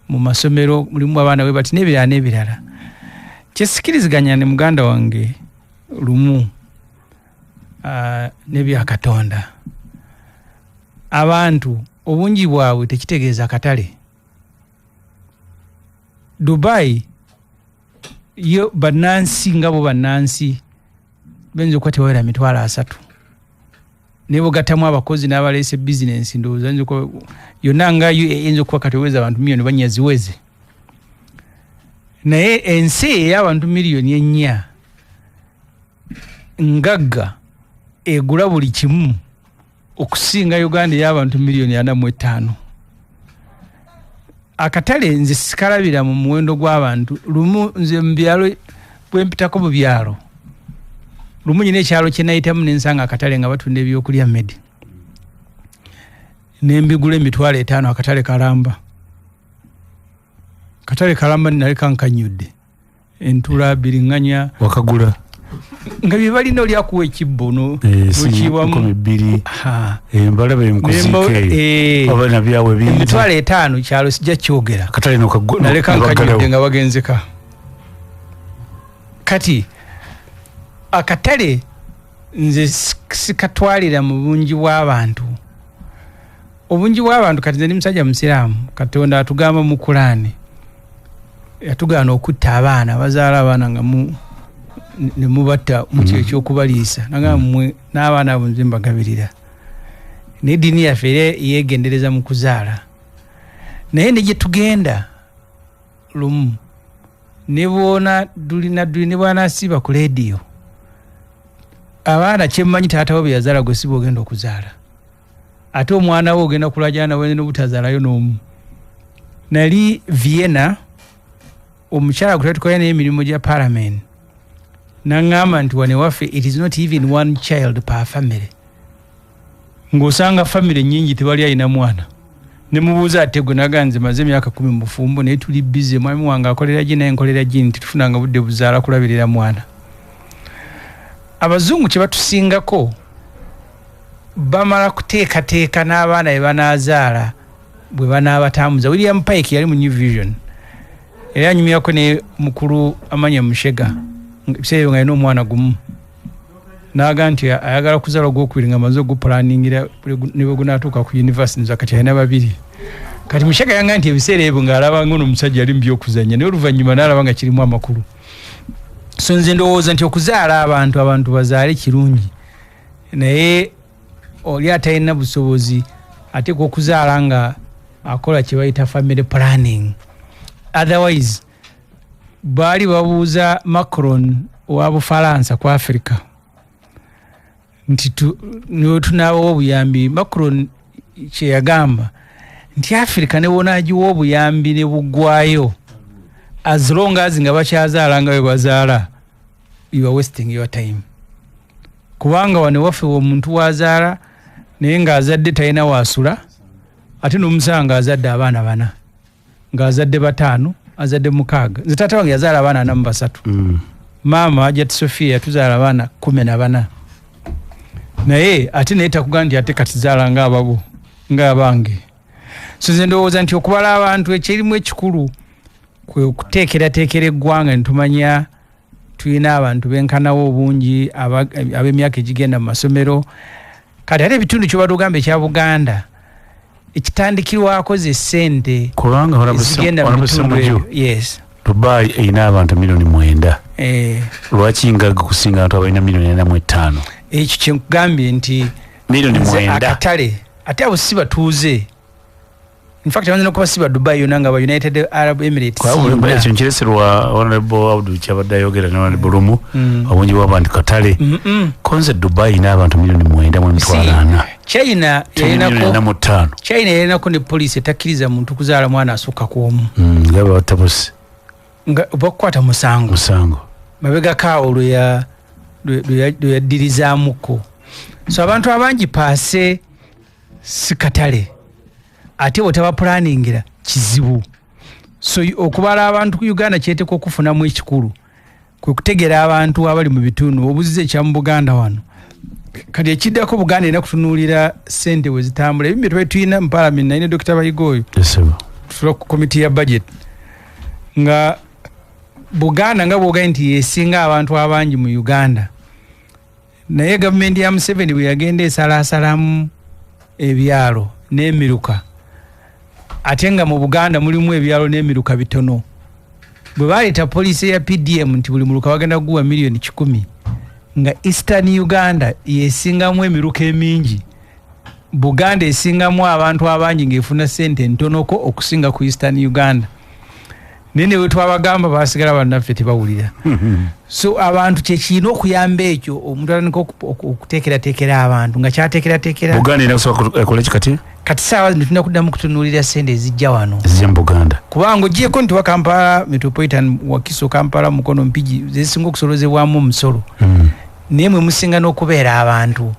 mu masomero mulimu abaana bwe bati, n'ebirala n'ebirala. Kyesikiriziganya ne muganda wange lumu n'ebyakatonda, abantu obungi bwabwe tekitegeeza katale. Dubai yo bannansi nga bo bannansi bayinza okuba tebawera 30,000, naye bwegattamu abakozi n'abaleese bizinensi, ndowooza ayinza okuba yonna nga UAE eyinza okuba kati oweza abantu miliyoni 4 ziweze. Naye ensi ey'abantu miliyoni 4 ngagga egula buli kimu okusinga Uganda ey'abantu miliyoni 45. Akatale nze sikalabira mu muwendo gw'abantu. Lumu nze mu byalo bwe mpitako mu byalo, lumu nyina ekyalo kye nayitamu ne nsanga akatale nga batunda ebyokulya mmedi, ne mbigula 50,000, akatale kalamba, katale kalamba, naleka nkanyudde entula biriŋŋanya. Wakagula? Nga bye balina, oli akuwa ekibbo nokiyiwamu. 2,000. Embalaba emukuziika eyo oba nabyawe bingi. 50,000, kyalo sijja kyogera. Akatale naleka nkanyudde nga bagenzeka. Kati akatale nze sikatwalira mu bungi bw'abantu, obungi bw'abantu. Kati nze ndi musajja musiraamu, Katonda atugamba mu Kulaani, yatugaana okutta abaana, bazaala abaana nga mu ne mubatta mu kyo ekyokubaliisa, nagamba mmwe n'abaana abo nze mbagabirira. Naye eddiini yaffe era yeegendereza mu kuzaala, naye ne gye tugenda lumu ne bwona duli nadduli ne bwanaasiiba ku leediyo, abaana kyemmanyi taata we bwe yazaala gwe si bwogenda okuzaala, ate omwana we ogenda kulajana nawe n'obutazaalayo n'omu. Nali Vienna, omukyala gwe twali tukolera naye emirimu gya parliament naŋŋamba nti wano ewaffe it is not even one child per family, ng'osanga family nnyingi tewali alina mwana. Ne mubuuza ate gwe, naga nze maze emyaka 10 mu bufumbo naye tuli busy, mwami wange akolera gyi naye nkolera gyi, nti tufunanga budde buzaala kulabirira mwana. Abazungu kye batusingako, bamala kuteekateeka n'abaana be banaazaala bwe banaabatambuza. William Pike yali mu New Vision, era anyumyako ne mukulu Amanya Mushega ebiseera ebyo nga alina omwana gumu, n'aga nti ayagala kuzaala ogwokubiri nga amaze ogupulaningira ne bwe gunaatuuka ku university, nza kati alina babiri. Kati Mushega yanga nti ebiseera ebyo ng'alaba nga ono omusajja ali mu byokuzannya, naye oluvannyuma n'alaba nga kirimu amakulu. So nze ndowooza nti okuzaala abantu, abantu bazaale kirungi, naye oli atalina busobozi ateekwa okuzaala nga akola kye bayita family planning. Otherwise baali babuuza Macron owa Bufalansa ku Africa nti niwe tunaabawo obuyambi. Macron kyeyagamba nti Africa ne bwonaagiwa obuyambi ne buggwayo, as long as nga bakyazaala nga bwe bazaala, you are wasting your time, kubanga wano waffe omuntu wazaala naye ng'azadde talina waasula, ate n'omusanga ng'azadde abaana bana, ng'azadde bataano, azadde mukaaga. Nze taata wange yazaala abaana 43. Maama Hajat Sofia yatuzaala abaana 14, naye ate naye takugaa nti ate kati zaala ng'ababo ng'abange. So nze ndowooza nti okubala abantu ekyerimu ekikulu kwe okuteekerateekera eggwanga netumanya tulina abantu benkanawo obungi ab'emyaka egigenda mu masomero. Kati ate ebitundu kyobadde ogamba ekya Buganda ekitandikirwako ze ssente kubanga ezigenda mu bitundu ebyo. Yes. Dubai erina abantu miliyoni 9. Lwaki ngagga kusinga abantu abalina miliyoni 45? Ekyo kyenkugambye nti miliyoni nze 9. Akatale. Ate abo si batuuze. In fact, bayinza n'okuba si ba Dubai yonna, nga ba United Arab Emirates yonna. Ekyo nkireserwa Honorable Abdu kyabadde ayogera ne Honorable Lumu. Obungi bw'abantu katale. Konze Dubai n'abantu 940,000. China yalinako, China yalinako ne poliisi etakkiriza muntu kuzaala mwana asukka ku omu. Nga batabuse. Nga bakukwata musango. Musango. Mabegako awo lwe yaddirizaamuko. So abantu abangi paase si katale. Ate bw'otaba pulaningira kizibu. So okubala abantu ku Uganda kyeteekwa okufunamu ekikulu kwe kutegeera abantu abali mu bitundu. Obuzize ekya mu Buganda wano. Kati ekiddako, Buganda erina kutunuulira ssente bwe zitambula. Ebimu bye twali tulina mu Parliament, naye ne Dr. Bayiga oyo tutula ku komiti ya budget, nga Buganda nga bw'ogambye nti yesinga abantu abangi mu Uganda, naye gavumenti ya Museveni bwe yagenda esalaasalamu ebyalo n'emiruka, ate nga mu Buganda mulimu ebyalo n'emiruka bitono. Bwe baleeta poliisi ya PDM nti buli muluka bagenda kuguwa 100,000,000, nga Eastern Uganda yesingamu emiruka emingi, Buganda esingamu abantu abangi ng'efuna ssente ntonoko okusinga ku Eastern Uganda. Naye ne bwe twabagamba basigala bannaffe tebawulira. So abantu kyekirina okuyamba ekyo, omuntu atandika okuteekerateekera abantu nga kyateekerateekera. Buganda erina kusooka ekole ki kati? Kati saawa zino tulina kuddamu kutunuulira ssente ezijja wano. Ezijja mu Buganda. Kubanga ogyeko nti wa Kampala Metropolitan, Wakiso, Kampala, Mukono, Mpigi zezisinga okusolozebwamu omusolo. Naye mwe musinga n'okubeera abantu.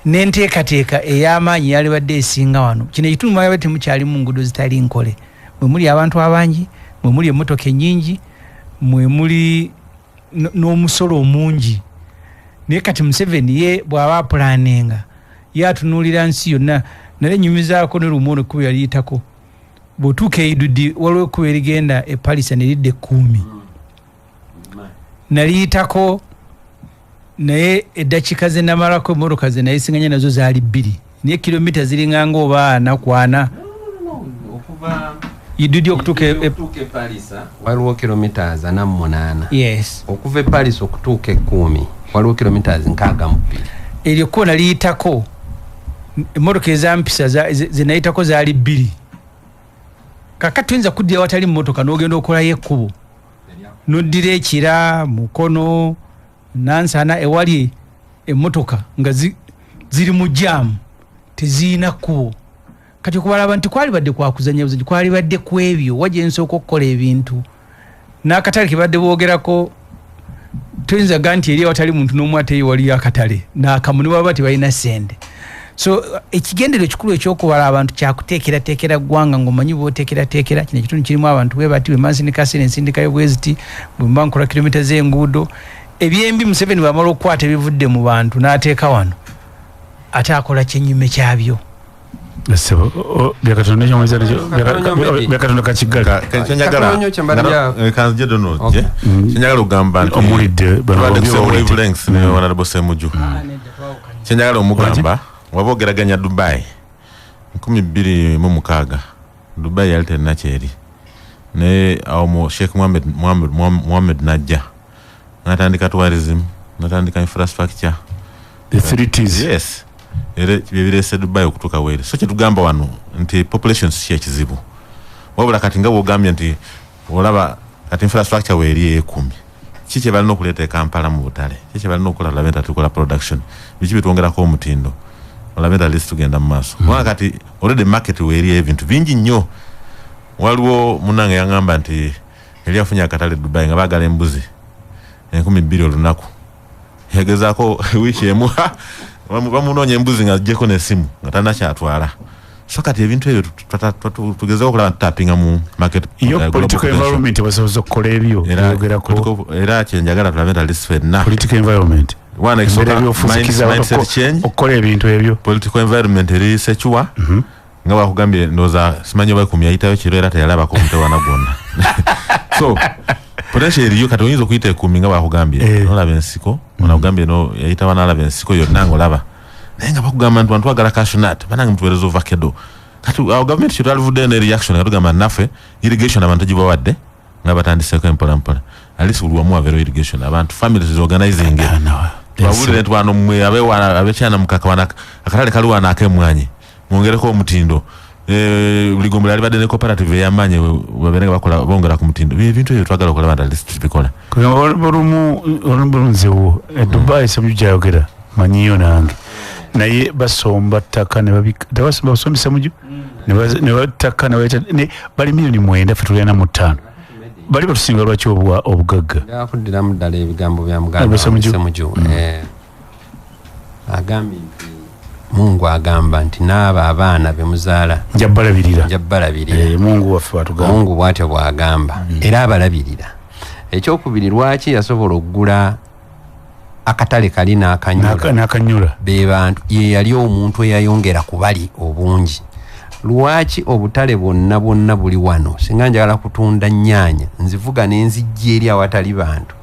N'enteekateeka ey'amaanyi yalibadde esinga wano. Kino ekitundu mwalibadde temukyalimu nguudo zitali nkole. Mwe muli abantu abangi, mwe muli emmotoka ennyingi, mwe muli n'omusolo omungi. Naye kati Museveni ye bw'aba apulaninga, ye atunuulira nsi yonna. Nale nyumizaako ne lumu ono ekkubo yaliyitako. Bw'otuuka e Idudi waliwo ekkubo erigenda e Palisa ne lidda Ekkuumi. Naliyitako, naye eddakiika ze namalako emmotoka ze nayisinganya nazo zaali 2, naye kilomita ziringa ng'oba 4 ku 4. Idudi okutuuka e Palisa waliwo kilomita 48. Yes. Okuva e Palisa okutuuka Ekkuumi waliwo kilomita 62. Eryo kkubo naliyitako, emmotoka ezampisa ze nayitako zaali 2. Kaakati tuyinza kuddira awatali mmotoka n'ogenda okolayo ekkubo, n'oddira Ekira, Mukono, Nansana ewali emmotoka nga ziri mu jaamu, tezirina kkubo. Kati okubalaba nti kwalibadde kwakuzannya buzanyi, kwalibadde ku ebyo wa gye nsooka okukola ebintu. N'akatale ke badde boogerako, toyinza ga nti eri awatali muntu n'omu ate yo waliyo akatale n'akamu ne baba tebalina ssente. So ekigendero ekikulu eky'okubala abantu kyakuteekerateekera ggwanga, ng'omanyi bw'oteekerateekera kino ekitundu kirimu abantu bwe bati, bwe mba nsindika ssente nsindikayo bwe ziti, bwe mba nkola kilomita z'enguudo. Ebyembi Museveni bw'amala okukwata ebivudde mu bantu n'ateeka wano, ate akola kyennyume kyabyo. Byakatonda kakigali. Kyenjagala okugamba nti Honorable Ssemujju, kyenjagala omugamba waba ogeraganya Dubai 2006, Dubai yali terina kyeri, naye awo Sheikh Mohammed najja n'atandika tourism, n'atandika infrastructure, the 3 T's. Yes, era byebireese Dubai okutuuka weeri. So kyetugamba wano nti population si kyekizibu, wabula kati nga bw'ogambye nti olaba kati infrastructure weeri ekumi, ki kye balina okuleeta e Kampala mu butale, ki kye balina okukola olabe nti tukola production, biki bitwongerako omutindo, olabe nti at least tugenda mu maaso. Kubanga kati already market weeri ebintu bingi nnyo. Waliwo munnange yaŋŋamba nti yali afunye akatale Dubai nga baagala embuzi 2,000 olunaku, yagezaako wiiki emu bamunoonya embuzi nga aggyeko n'essimu nga talina kyatwala. So kati ebintu ebyo tugezeeko okulaba tutapinga mu market. Yo political environment basobola okukola ebyo byogerako. Era kyenjagala tulabe nti at least ffenna political environment wana embeera ebyobufuzi mindset change, okukola ebintu ebyo. Political environment eri secure, nga bakugambye ndowooza simanyi oba ekumi yayitayo kiro era teyalabako omutewana gwonna. So potential eriyo. Kati oyinza okuyita ekumi nga bakugambye nolaba ensiko, onakugambye no yayitawa nalaba ensiko yonna ng'olaba, naye nga bakugamba nti bantu bagala cashew nut, banange mutuweereza ovakado. Kati awo gavumenti kyetwalivuddeyo ne reaction nga tugamba naffe irrigation abantu gibawadde nga batandiseeko empola mpola, at least buli wamu wabeerewo irrigation, abantu families organizing bawulire nti wano mmwe abekyana mukaka wana akatale kali wano ak'emmwanyi. Mwongereko omutindo. Buli gombolola libadde ne cooperative ey'amaanyi, babeere nga bakola, bongera ku mutindo. Bye ebintu ebyo twagala okulaba nti at least tubikola. Kugamba olumu olunzewo e Dubai, Ssemujju gyayogera manyiyo nange, naye basomba ttaka ne babika, tebasomba, basombi Ssemujju ne battaka ne bayita ne bali 9 miliyoni, ffe tulina mu 5, bali batusinga lwaki obugagga? Njagala kuddiramu ddala ebigambo bya muganda Albert wange Ssemujju. Ssemujju. Agambye nti Mungu agamba nti n'abo abaana be muzaala nja balabirira. Nja balabirira. Mungu waffe watugamba. Mungu bw'atyo bw'agamba, era abalabirira. Ekyokubiri, lwaki yasobola okugula akatale kali n'akanyula? N'akanyula. Be bantu ye yali omuntu eyayongera ku bali obungi. Lwaki obutale bwonna bwonna buli wano? Singa njagala kutunda nnyaanya, nzivuga nenzijja eri awatali bantu,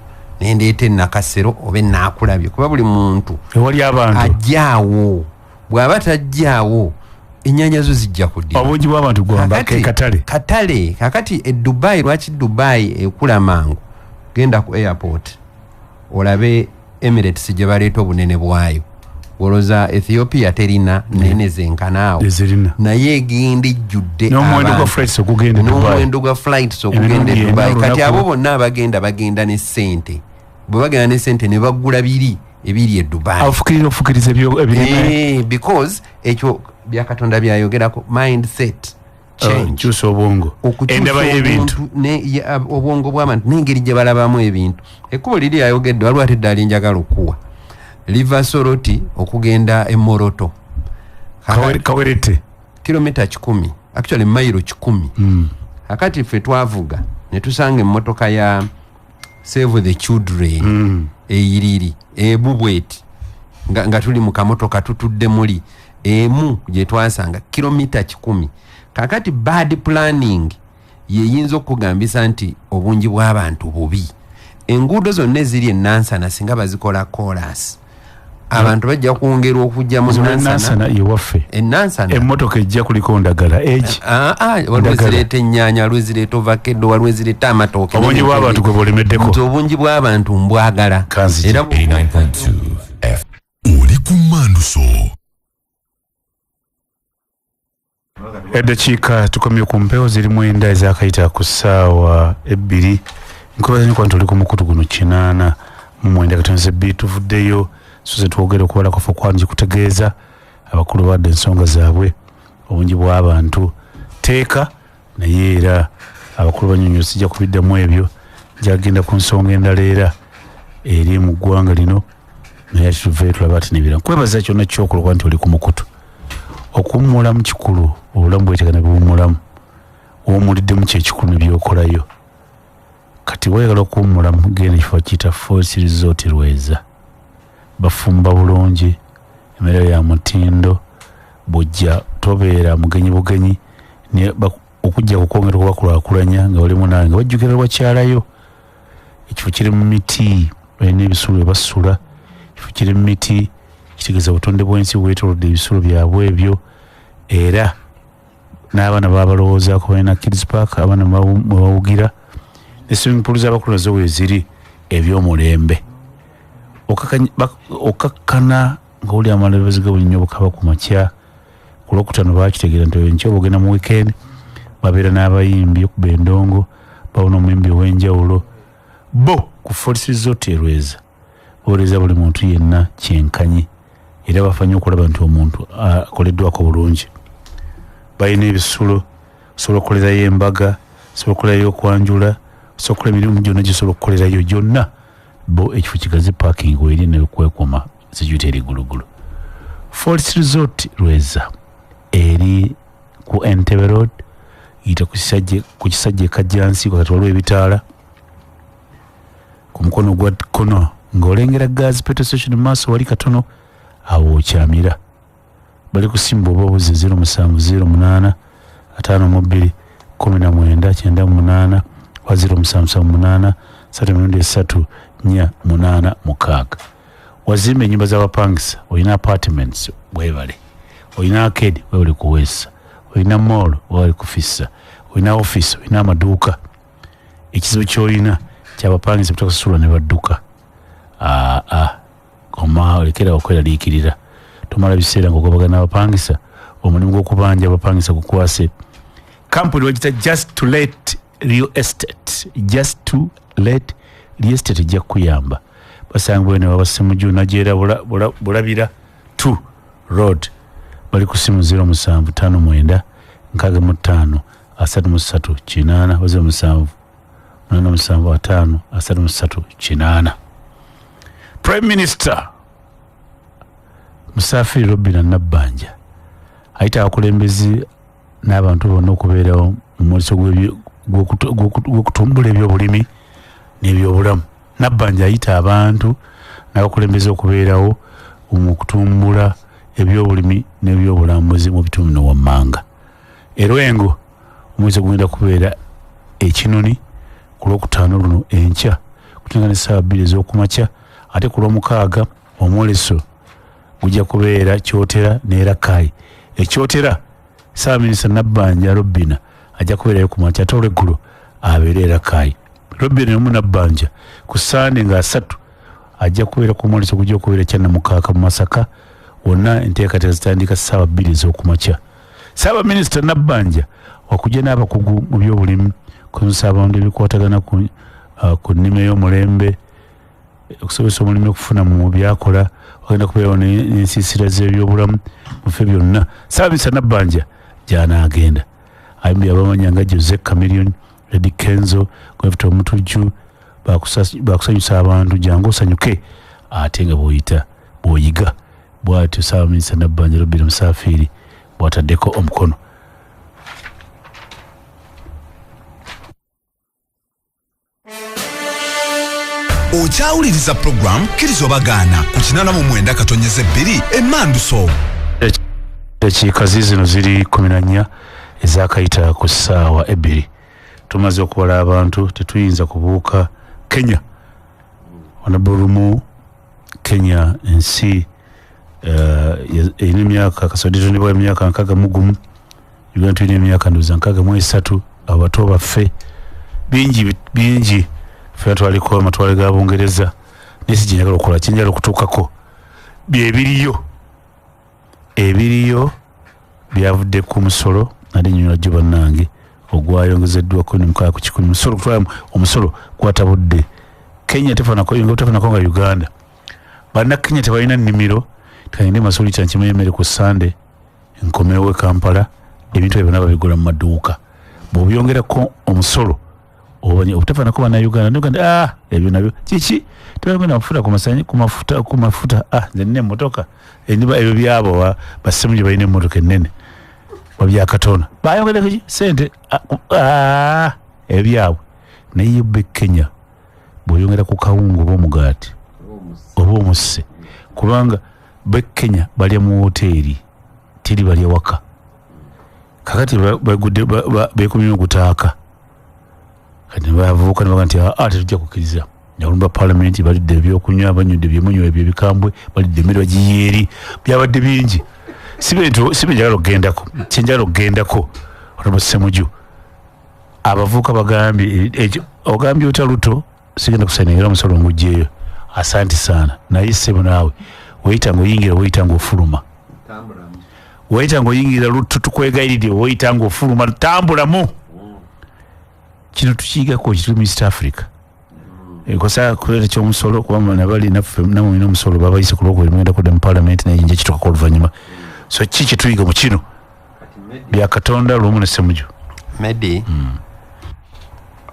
nendeeta enakasero oba enaakulabye, kuba buli muntu ewali abantu ajjaawo. Bw'aba tajjaawo, ennyaanya zo zijja kuddira. Obungi bw'abantu gwamba ke katale. Katale. Kakati e Dubai, lwaki Dubai ekula mangu? Genda ku airport olabe Emirates gye baleeta, obunene bwayo. Olowooza Ethiopia terina nene zenkanaawo? Ezirina. Naye egenda ejjudde n'omuwendo gwa abantu. Flights okugenda e Dubai. N'omuwendo gwa flights okugenda e Emirundi Dubai. ena Kati olunaku. abo bonna abagenda, bagenda ne ssente. Bwe bagenda ne ssente ne bagula biri ebiri e Dubai. Afukirira okufukiriza ebirime. Because ekyo byakatonda byayogerako, mindset change. Kyusa obwongo. Okukyusa endaba y'ebintu. obuntu obwongo bw'abantu n'engeri gye balabamu ebintu. Ekkubo liri ayogedde, waliwo ate eddala lyenjagala okuwa, liva Soroti okugenda e Moroto. Kawerete. Kilomita 100, actually mayiro 100. Kakati ffe twavuga ne tusanga emmotoka ya Save the Children eyiriri ebubweti, nga tuli mu kamotoka tutudde muli emu gye twasanga kilomita 100. Kakati bad planning yeyinza okugambisa nti obungi bw'abantu bubi. Enguudo zonna eziri enansana singa bazikola kolas, abantu bajja kwongera okujja mu Zonna. Nansana. Nansana yewaffe. Enansana. Emmotoka ejja kuliko ndagala egi. Ah, ah, waliwo Ndagala. ezireeta ennyaanya, waliwo ezireeta ovakaddo, waliwo ezireeta amatooke. Obungi bw'abantu gwe bulemeddeko. Nti obungi bw'abantu mbwagala. Kanzije. Era 89.2 F. Oli ku Manduso. Eddakiika tukomye ku mpewo ziri 9 ezakayita ku ssaawa 2. Nkubaza nyo nti oli ku mukutu guno 89.2. Tuvuddeyo soze twogere okubala kwaffe okwangi kutegeeza abakulu badde ensonga zaabwe. Obungi bw'abantu teeka, naye era abakulu banyonyo, sijja kubiddamu ebyo, njagenda ku nsonga endala era eri mu ggwanga lino, naye ate tuveeyo tulabe ati nebira. Nkwebaza kyonna kyokola okuba nti oli ku mukutu. Okuwummulamu kikulu, obulamu bwetegana buwummulamu, owummuliddemu kyekikulu nebyokolayo. Kati wayagala okuwummulamu, genda ekifo kiyita Forest Resort Lweza. Bafumba bulungi, emmere ya mutindo. Bwojja tobeera mugenyi bugenyi, okujja kukwongera okubakulaakulanya nga bali munange nga bajjukira lwakyalayo. Ekifo kiri mu miti, balina ebisulo ebasula. Ekifo kiri mu miti, kitegeeza butonde bw'ensi bwetolodde ebisulo byabwe ebyo. Era n'abaana babalowoozaako, balina kids park abaana mwe bawugira, ne swimming pool z'abakulu nazo weeziri eby'omulembe. Okakkana nga wuli amaloboozi ga buli nnyo bukaba ku makya. Ku Lwokutaano bakitegeera nti enkya oba ogenda mu weekend, babeera n'abayimbi okuba endongo, babona omuyimbi ow'enjawulo. Bo ku Forest Resort Erweza booleza buli muntu yenna kyenkanyi, era bafa nnyo okulaba nti omuntu akoleddwako bulungi. Balina ebisulo, osobola okukolerayo embaga, osobola okukolerayo okwanjula, osobola okukola emirimu gyonna gyosobola okukolerayo gyonna. Bo ekifo kigazi, parking weeri nekwekuma, security eri gulugulu. Forest Resort Lweza eri ku Entebbe Road, yita ku Kisajja Ekajjansi, wakati waliwo ebitaala ku mukono gwa kkono ng'olengera gas petrol station mu maaso wali katono, awo okyamira. Bali kusimba oba obuze 0708 52 19 98 wa 0778 3 3 4 8 6. Wazimba ennyumba z'abapangisa, olina apartments webale, olina arcade webale kuweesa, olina mall webale kufissa, olina office, olina amaduuka. Ekizibu kyolina kyabapangisa butakusasula ne badduka. Aa, koma olekera okweraliikirira, tomala biseera ng'ogobagana abapangisa. Omulimu gw'okubanja abapangisa gukwase kampuni bagita Just to Let Real Estate. Just to Let Real Estate ejja kukuyamba. Basangibwa ne Babasemuju Najera Bulabira 2 Road. Bali ku simu 0759 65 33 8 07 875 33 8. Prime Minister Musafiri Robina Nabbanja ayita abakulembeze n'abantu bonna okubeerawo mu mwoleso gw'okutumbula ebyobulimi n'ebyobulamu. Nabbanja ayita abantu n'abakulembeze okubeerawo mu kutumbula ebyobulimi n'ebyobulambuzi mu bitundu bino wammanga. Erwengo omwezi gugenda kubeera Ekinoni ku Lwokutaano luno enkya kutandika ne ssaawa 2 ez'okumakya, ate ku Lwomukaaga omwoleso gujja kubeera Kyotera ne Rakai. Ekyotera Ssaabaminisita Nabbanja Robina ajja kubeerayo ku makya, ate olweggulo abeere Rakai. Robina omu Nabbanja ku Ssande nga 3 ajja kubeera ku mwoleso gujja okubeera Kyannamukaaka mu Masaka. Wonna enteekateeka zitandika ssaawa 2 ez'okumakya. Ssaabaminisita Nabbanja wakujja n'abakugu mu byobulimi kusomesa abantu ebikwatagana ku nnima ey'omulembe, okusobozesa omulimi okufuna mu byakola. Wagenda kubeerawo n'ensiisira z'ebyobulamu mu bifo byonna. Ssaabaminisita Nabbanja gy'anaagenda. Abayimbi abamanya nga Jose Chameleone, Eddy Kenzo, Gwefta Omutujju bakusanyusa abantu. Jangu osanyuke ate nga bw'oyita bw'oyiga. Bw'atyo Ssaabaminisita Nabbanja Robina Musafiri bw'ataddeko omukono. Okyawuliriza program Kkiriza Obagaana ku 89.2 Emmanduso. Dakiika zino ziri 14 ezakayita ku ssaawa 2. Tumaze okubala abantu, tetuyinza kubuuka Kenya. Onabulumu Kenya ensi erina emyaka kasodde emyaka 61, Uganda tulina emyaka ndowooza 63. Abato baffe bingi bingi ffe twaliko amatwale ga Bungereza, naye si kye njagala okukola, kye njagala okutuukako byebiriyo. Ebiriyo byavudde ku musolo ate nnyonyola jjo bannange ogwayongezeddwako ne 6 ku kikumi. Omusolo kutwala omusolo gwatabudde Kenya, tefaanako nga Uganda. Bannakenya tebalina nnimiro. Kagende Masulita nkimanyi emmere ku Ssande nkomewo e Kampala, ebintu ebyo byonna babigula mu maduuka. Bw'obyongerako omusolo obutafaanako Bannayuganda, Uganda ebyo nabyo kiki tebagenda mafuta ku masanyi ku mafuta nze nina emmotoka ebyo byabo Basemuju balina emmotoka ennene babyakatono bayongereko ki sente ebyabwe. Naye be Kenya bw'oyongera ku kawunga oba omugaati oba omusse, kubanga be Kenya balya mu woteeri teri balya waka. Kakati bagudde beekumye ogutaaka. Kati bavubuka ne bagamba nti tetujja kukkiriza. Nalumba palamenti balidde ebyokunywa, banywedde ebyemunywa ebyo ebikambwe, balidde emmere bagiyiye eri, byabadde bingi. Si binjagala okugendako, kyenjagala okugendako Honorable Ssemuju. Abavubuka bagambye ogambye otya Ruto, sigenda kusayiningira omusolo ngugyeyo. Asante sana. Naye ssebo naawe weyita ng'oyingira, weyita ng'ofuluma, weyita ng'oyingira Ruto, tukwegayiridde, weyita ng'ofuluma, tambulamu. Kino tukiyigako kituli mu East Africa. Ekosa kuleeta ky'omusolo kubanga nabali naffe namwe mulina omusolo babayise ku Lwokubiri mugenda kudda mu palamenti, naye nja kituukako oluvannyuma. So ki kye tuyiga mu kino bya Katonda lumu ne Ssemuju. Medi,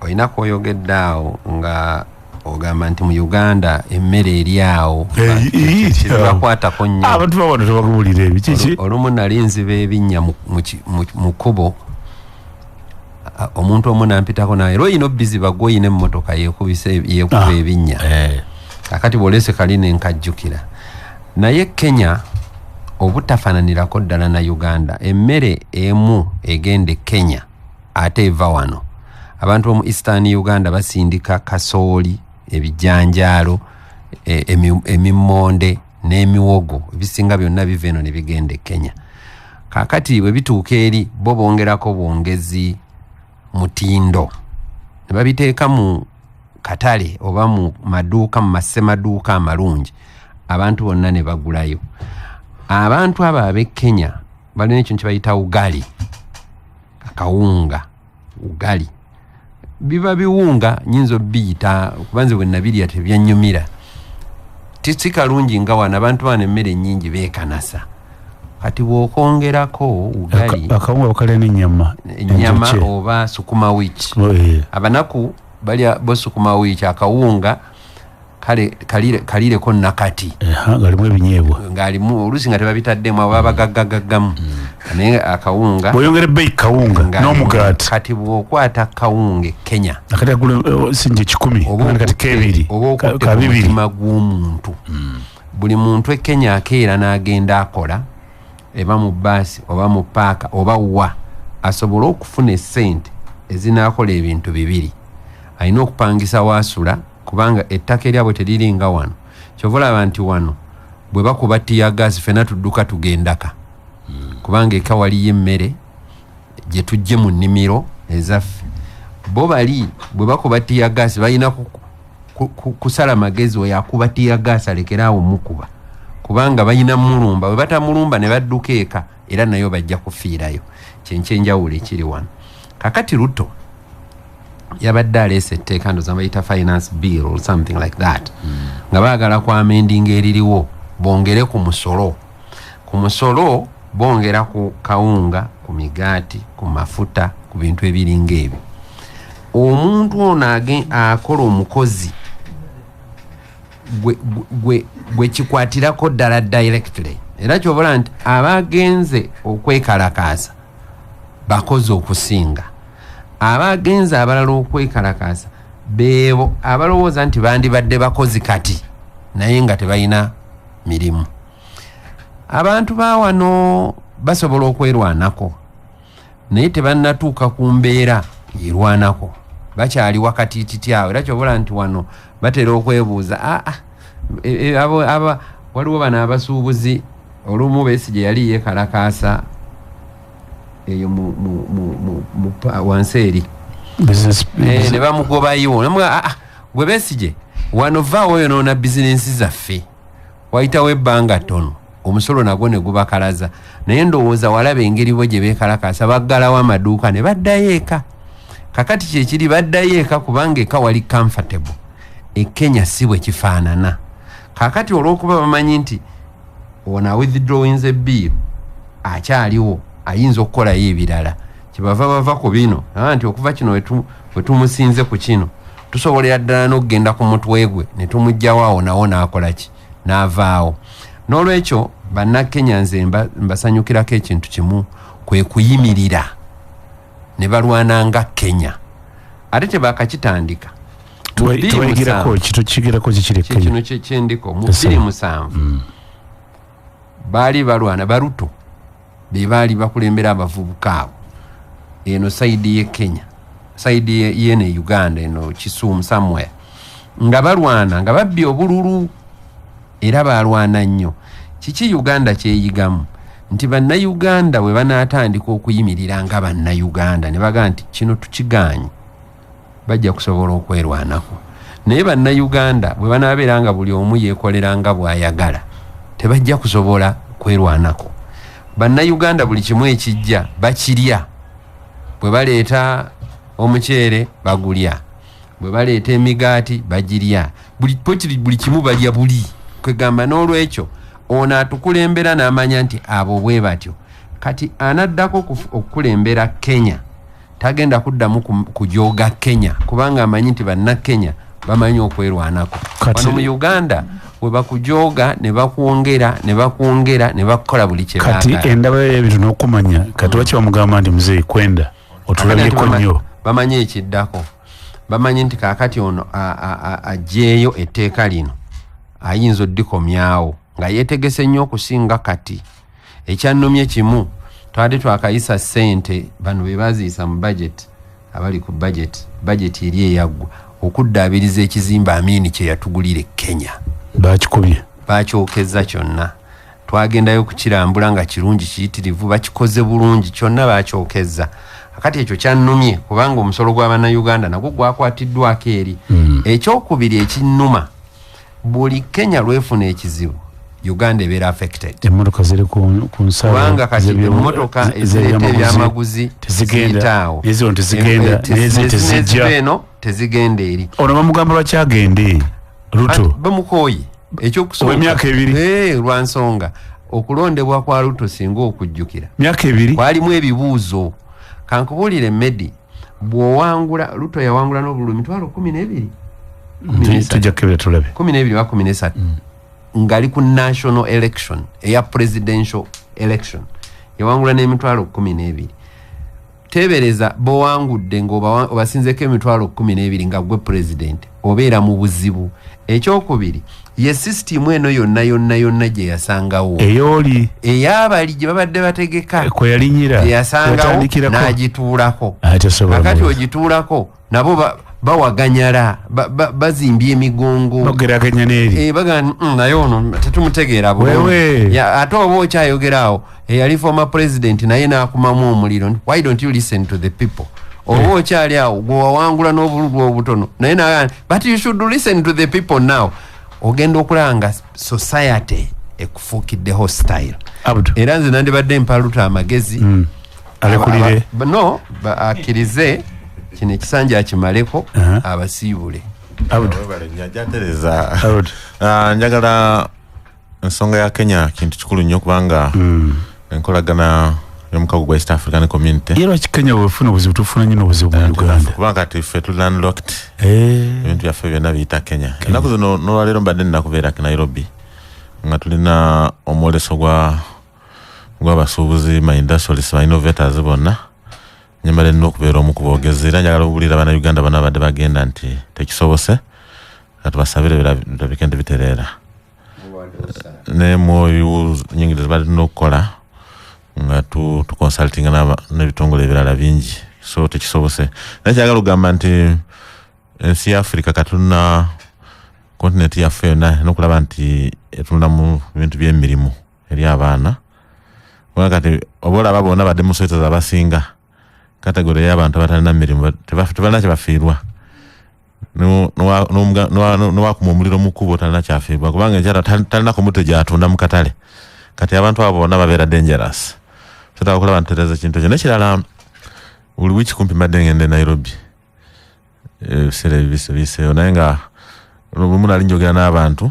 olina kwoyogedde awo nga ogamba nti mu Uganda emmere eri awo tebakwatako nnyo. Abantu bawano tebakubulira ebyo kiki? Olumu nali nziba ebinnya mu kkubo, omuntu omu nampitako naye era oyina obiziba gwe oyina emmotoka yeekuba ebinnya. Kakati bw'oleese kali ne nkajjukira. Naye Kenya obutafaananirako ddala na Uganda, emmere emu egenda e Kenya ate eva wano. Abantu mu Eastern Uganda basindika kasooli, ebijanjaalo, emimmonde n'emiwogo, ebisinga byonna biva eno ne bigenda e Kenya. Kaakati bwe bituuka eri bo bongerako bwongezi mutindo ne babiteeka mu katale oba mu maduuka, mu massemaduuka amalungi, abantu bonna ne bagulayo. Abantu abo ab'e Kenya Balina ekintu kyebayita ugali, akawunga ugali, biba biwunga, nyinza obiyita kubanze bwe nabirya tebyannyumira, si kalungi nga wano abantu bano emmere nnyingi beekanasa. Kati bw'okwongerako ugali, akawunga bakalya n'ennyama, ennyama oba sukuma wiki. Abanaku balya bo sukuma wiki, akawunga kale kalireko nakati ngalimu ebinyeebwa, ngalimu oluusi nga tebabitaddemu, aba bagaggagaggamu, naye akawunga bw'oyongera ebbeeyi kawunga n'omugaati. Kati bw'okwata kawunga e Kenya akati agula sinje 100 kati kebiri oba okutte ku mutima gw'omuntu. Buli muntu e Kenya akeera n'agenda akola, eba mu bbaasi oba mu paaka oba wa, asobole okufuna essente ezinaakola ebintu bibiri. Alina okupangisa waasula, kubanga ettaka eryabwe teriringa wano. Kyova olaba nti wano bwe bakuba teargas ffenna tudduka tugendaka, kubanga eka waliyo emmere gye tujje mu nnimiro ezaffe. Bo bali bwe bakuba teargas balina kusala magezi, oyo akuba teargas alekere awo mukuba, kubanga balina mulumba, bwe batamulumba ne badduka eka era nayo bajja kufiirayo. Kyenkyenjawulo ekiri wano. Kakati Ruto yabadde aleese etteeka, ndowooza bayita finance bill or something like that, nga baagala ku amendinga eririwo, bongere ku musolo. Ku musolo bongera ku kawunga, ku migaati, ku mafuta, ku bintu ebiringa ebyo. Omuntu ono akola omukozi gwe kikwatirako ddala directly. Era kyobola nti abagenze okwekalakaasa bakoze okusinga abagenze abalala okwekalakaasa, beebo abalowooza nti bandibadde bakozi kati naye nga tebalina mirimu. Abantu ba wano basobola okwerwanako, naye tebannatuuka ku mbeera yerwanako, bakyali wakatiititi awo. Era kyobola nti wano batera okwebuuza, waliwo bano abasuubuzi olumu Besigye yali yeekalakaasa eyo wansi eri ne bamugobayo, gwe Besigye wano vaawo yonoona bizinensi zaffe, wayitawo ebbanga ttono omusolo nagwo ne gubakalaza. Naye ndowooza walaba engeri bo gye beekalakaasa, baggalawo amaduuka ne baddayo eka. Kakati kyekiri, baddayo eka kubanga eka wali comfortable. E Kenya si bwe kifaanana. Kakati olw'okuba bamanyi nti ono withdrawing bill akyaliwo, ayinza okukolayo ebirala, kyebava bava ku bino nti okuva kino we tumusinze ku kino tusobolera ddala n'okugenda ku mutwe gwe ne tumuggyawo awo nawo n'akola ki, n'avaawo. N'olwekyo bannakenya nze mbasanyukirako ekintu kimu, kwe kuyimirira ne balwana nga Kenya. Ate tebakakitandika. Kino kyendiko mu 2007 baali balwana Baruto be baali bakulembera abavubuka abo eno sayidi ye Kenya, sayidi yene Uganda, eno Kisumu somewhere, nga balwana nga babbye obululu, era balwana nnyo. Kiki Uganda kyeyigamu? Nti bannayuganda bwe banaatandika okuyimirira nga bannayuganda ne bagamba nti kino tukigaanyi, bajja kusobola okwerwanako. Naye bannayuganda bwe banaabeera nga buli omu yeekolera nga bw'ayagala, tebajja kusobola kwerwanako. Bannayuganda buli kimu ekijja bakirya. Bwe baleeta omuceere bagulya, bwe baleeta emigaati bagirya, buli kimu balya buli. Kwegamba n'olwekyo ono atukulembera n'amanya nti abo bwe batyo. Kati anaddako okukulembera Kenya tagenda kuddamu kujooga Kenya, kubanga amanyi nti bannakenya bamanyi okwerwanako. Wano mu Uganda we bakujooga ne bakwongera ne bakwongera ne bakukola buli kye baagala. Kati endaba y'ebintu n'okumanya, kati lwaki bamugamba nti muzeeyi kwenda otulabyeko nnyo? Bamanyi ekiddako, bamanyi nti kaakati ono aggyeyo etteeka lino ayinza oddikomyawo nga yeetegese nnyo okusinga kati. Ekyannumye kimu, twali twakayisa ssente, bano be baziisa mu budget, abali ku budget, budget eri eyaggwa okuddaabiriza ekizimbe Amini kye yatugulira e Kenya. Bakikubye, bakyokeza kyonna. Twagendayo okukirambula nga kirungi kiyitirivu, bakikoze bulungi kyonna bakyokeza. Akati ekyo kyannumye kubanga omusolo gw'abannayuganda nagwo gwakwatiddwako eri. Ekyokubiri ekinnuma, buli Kenya lwefuna ekizibu Uganda ebeera affected. Emmotoka ziri ku nsalo, kubanga kati emmotoka ezireeta ebyamaguzi tezigenda, ezo tezigenda, n'ezo tezijja, eno tezigenda eri. Ono bamugamba lwaki agende Ruto? Bamukooye. Ekyokusooka, emyaka 2 lwa nsonga okulondebwa kwa Ruto singa okujjukira myaka 2 kwalimu ebibuuzo. Kankubuulire Medi, bw'owangula Ruto yawangula n'obululu 12,000 tujja kukebera tulabe 12 oba 13 ngali ku national election eya presidential election yawangula n'emitwalo 12. Teebereza b'owangudde ng'obasinzeko emitwalo 12 nga gwe president, obeera mu buzibu. Ekyokubiri, ye system eno yonna yonna yonna gye yasangawo eyoli ey'abali gye babadde bategeka kwe yalinyira yasangawo n'agituulako. Kakati ogituulako nabo bawaganyala, bazimbye emigongo, bageraganya n'eri bagamba naye ono tetumutegeera bulungi. Ate oba okyayogera eyali former president naye n'akumamu omuliro. Why don't you listen to the people? Oba okyali awo gwe wawangula n'obululu obutono naye n'agamba but you should listen to the people now. Ogenda okulaba nga society ekufuukidde hostile. Era nze nandibadde mpa Ruto amagezi alekulire, no, akkirize kino ekisanja akimaleko abasiibule. Njagala ensonga ya Kenya kintu kikulu nnyo kubanga enkolagana y'omukago gwa East African Community. Era lwaki Kenya bwefuna obuzibu tufuna nnyo n'obuzibu mu Uganda? Kubanga kati ffe tuli landlocked, ebintu byaffe byonna biyita Kenya. Ennaku zino n'olwaleero mbadde nina kubeera Nairobi nga tulina omwoleso gw'abasuubuzi, ma industrialists, ma innovators bonna. Nyamala nina okubeera omu ku boogezi era njagala okubuulira Bannayuganda bonna abadde bagenda nti tekisobose, katubasabire birabike nti bitereera. Ne MOU nyingi zibadde tulina okukola nga tuconsultinga n'ebitongole ebirala bingi, so tekisobose. Naye kyagala okugamba nti ensi ya Africa katulina continent yaffe yonna n'okulaba nti etunula mu bintu by'emirimu eri abaana. Kubanga kati oba olaba bonna ba demonstrators abasinga kategori y'abantu abatalina mirimu, tebalina kye bafiirwa. N'owakuma omuliro mu kkubo talina kyafiirwa kubanga enkyala talina kumutwe gy'atunda mu katale. Kati abantu abo bonna babeera dangerous. Twetaaga okulaba nti tutereeza ekintu ekyo. N'ekirala, buli wiiki kumpi mbadde ngenda e Nairobi ebiseera ebiseewo, naye nga lumu nali njogera n'abantu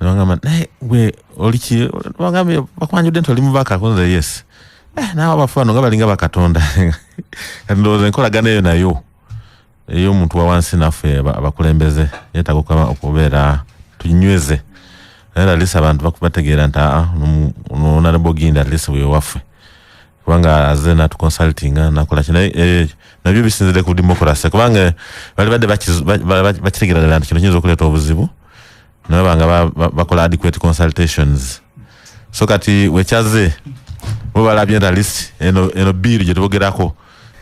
ne bagamba naye gwe oli ki, bagambye bakwanjudde nti oli mubaka, nze yes. Naawe abafu bano nga balinga bakatonda. Kati ndowooza enkolagana eyo nayo ey'omuntu wa wansi naffe abakulembeze yeetaaga okubeera tunyweze. Naye at least abantu bategeera nti Honorable Ginda at least wewaffe, kubanga azze n'atuconsultinga n'akola ki. Naye nabyo bisinzidde ku democracy, kubanga bali badde bakitegeera ddala nti kino kiyinza okuleeta obuzibu, naye banga bakola adequate consultations. So kati wekyaze bo balabye nti at least eno bill gye tubogerako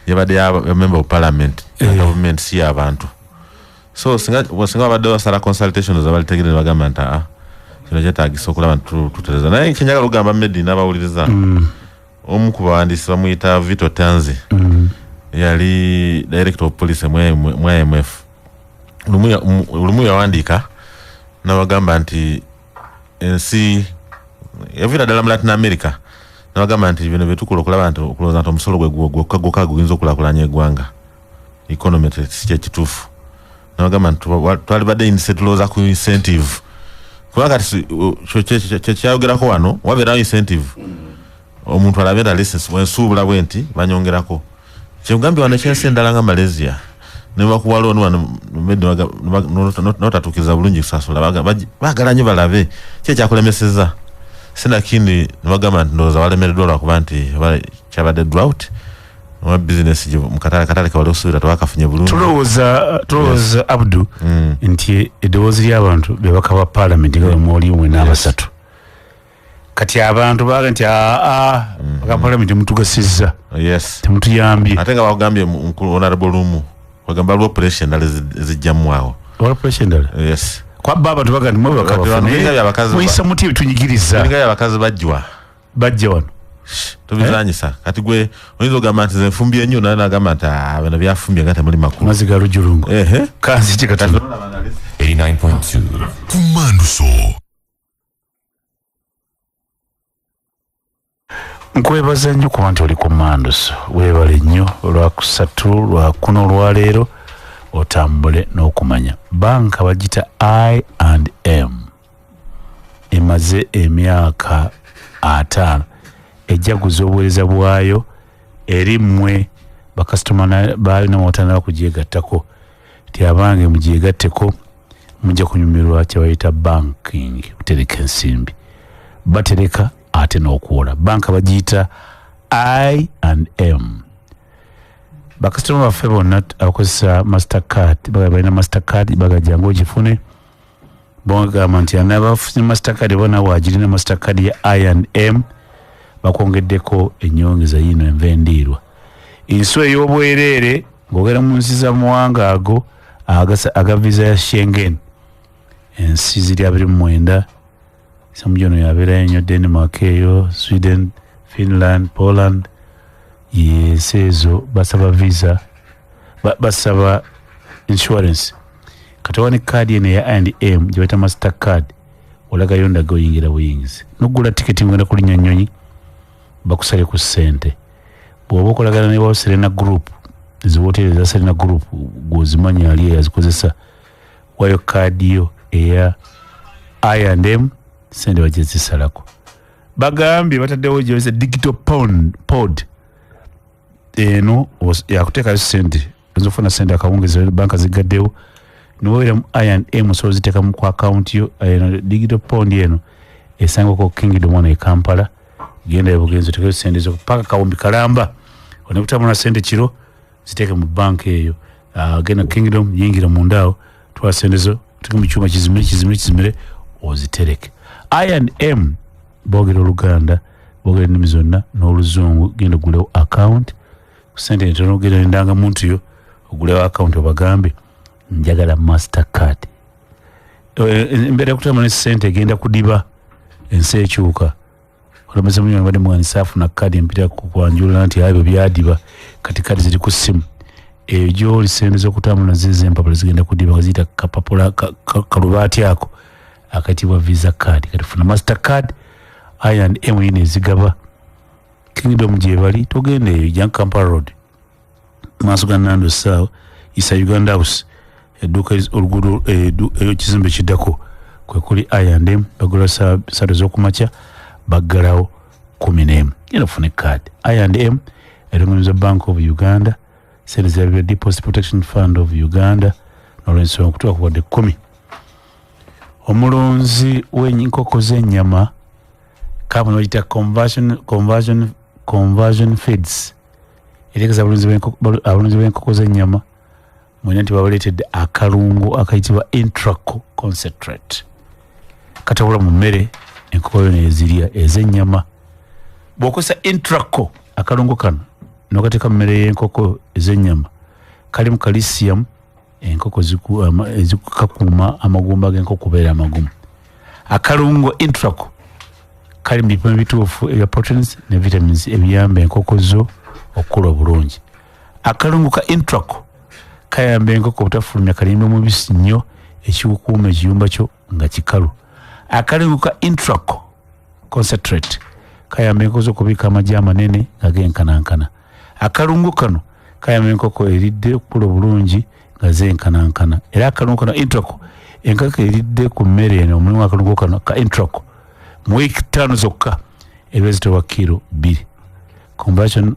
yabadde ya member of parliament, government si y'abantu. So singa babadde basala consultations abalitegeera ne bagamba nti kino kyetaagisa okulaba nti tutereeza. Naye kyenjagala okugamba Medi n'abawuliriza, omu ku bawandiisi bamuyita Vito Tanzi, yali director of police mu IMF. Lumu yawandiika n'abagamba nti ensi yaviira ddala mu Latin America, n'abagamba nti bino bye tukola okulaba nti okulowooza nti omusolo gwe gwokka gwokka guyinza okulaakulanya eggwanga, economy si kye kituufu. N'abagamba nti twalibadde tulowooza ku incentive, kubanga kati kyeyayogerako wano wabeerawo incentive, omuntu alabe nti at least wensuubula bwe nti banyongerako. Kyekugambye wano ekyensi endala nga Malaysia ne bakuwa looni wano n'otatuukiriza bulungi kusasula, baagala nnyo balabe ki ekyakulemesezza. Sinakindi ne bagamba nti ndowooza walemereddwa lwakuba nti kyabadde drought, oba bizinesi mu katale kewali osuubira tewakafunye bulungi. Tulowooza Abdu nti eddoboozi ly'abantu be baka ba paalamenti nga bwe mwoli abasatu. Kati abantu baga nti baka paalamenti mutugasizza, temutuyambye. Ate nga bakugambye Honorable Lumu bagamba waliwo pressure endala ezijjamu awo. Waliwo pressure endala? Yes. Kwabba abantu baga nti mwe bakabafune muyisa muti ebitunyigiriza. Biringa abakazi bajja wano tobizanyisa. Kati gwe oyinza ogamba nti nze nfumbye nnyo, naye n'agamba nti bino byafumbye nga temuli makulu. Mazzi ga lujulungu. Kansi ki katono. 89.2 Kumanduso. Nkwebaza nnyo kuba nti oli ku Manduso. Weebale nnyo olwakusatu lwakuno olwaleero otambule n'okumanya. Banka bagita I&M emaze emyaka 50 ejaguza obuweereza bwayo eri mmwe bakasitoma baayo namwe kugyegattako. Ti abange mugyegatteko mujja kunyumirwa kye bayita banking, kutereka ensimbi. Batereka ate n'okwola. Banka bagiyita I&M. Bakasitoma baffe bonna abakozesa Mastercard, balina Mastercard bagajjangu ogifune. Bogamba nti anabafunye Mastercard bona waagirina Mastercard ya I&M bakwongeddeko ennyongeza yino enva endiirwa. Ensu ey'obwereere ng'ogenda mu nsi z'amawanga ago aga visa ya Schengen. Ensi ziri 29 Samjono yabeerayo nnyo Denmark eyo, Sweden, Finland, Poland. Yensi ezo basaba visa, basaba insurance. Kati oba ne kaadi eno eya I&M gye bayita Mastercard olagayo ndaga oyingira buyingizi. N'ogula tiketi ng'ogenda kulinnya nnyonyi bakusale ku ssente. Bw'oba okolagana ne wa Serena Group, ezi woteeri eza Serena Group gw'ozimanyi ali eyazikozesa, wayo kaadi yo eya I&M ssente bajja zisalako. Bagambye bataddewo gye bayita digital pod. Eno yakuteekayo ssente, oyinza okufuna ssente akawungeezi banka zigaddewo. N'obeera mu I&M osobola oziteeka ku akawunti yo. Eno digital pond eno esangibwako Kingdom wano e Kampala. Genda bugenzi oteekeyo ssente zo paka kawumbi kalamba. Onekutambula ssente kiro ziteeke mu banka eyo. Genda Kingdom, yingira munda awo, twala ssente zo oteeke mu kyuma kizimire kizimire kizimire ozitereke. I&M boogera Oluganda, boogera ennimi zonna n'Oluzungu. Genda ogulewo account ku ssente entono, genda n'endangamuntu yo ogulewo account obagambe njagala Mastercard. Embeera y'okutambula ne ssente egenda kudiba, ensi ekyuka. Olameze munyo mbadde muwandiisi afuna kaadi empita ku kwanjula nti ebyo byadiba, kati kaadi ziri ku ssimu. Eyo gy'oli ssente z'okutambula zize empapula zigenda kudiba nga ziyita kapapula kalubaati ako akayitibwa visa card. Kati funa Mastercard, I&M yino ezigaba. Kingdom gye bali, togenda eyo, ejja Kampala Road maaso ga Nando Saawa, isa Uganda House, edduuka oluguudo ekizimbe kiddako kwe kuli I&M. Bagula saa 3 ez'okumakya, baggalawo 11. Genda ofune kaadi. I&M erongonyeza Bank of Uganda, ssente zirabibwa Deposit Protection Fund of Uganda, n'olwensonga okutuuka ku wadde 10. Omulunzi w'enkoko z'ennyama kampuni bagiyita Conversion Feeds etegeeza abalunzi b'enkoko z'ennyama mwena nti babaleetedde akalungo akayitibwa Intraco Concentrate. Katabula mu mmere enkoko yo nezirya ez'ennyama. Bw'okozesa Intraco akalungo kano n'okateeka mu mmere y'enkoko ez'ennyama, kalimu calcium, enkoko kakuuma amagumba g'enkoko kubeera amagumu. Akalungo Intraco kali mu bipimo bituufu ebya proteins ne vitamins ebiyamba enkoko zo okukula obulungi. Akalungo ka Intraco kayamba enkoko obutafulumya kalimbe mubisi nnyo ekikuuma ekiyumba kyo nga kikalu. Akalungo ka Intraco Concentrate kayamba enkoko zo okubiika amagi amanene nga genkanankana. Akalungo kano kayamba enkoko eridde okukula obulungi nga zenkanankana. Era akalungo kano Intraco, enkoko eridde ku mmere eno omulimu akalungo kano ka Intraco mu wiiki 5 zokka eba ezitowa kiro 2. Conversion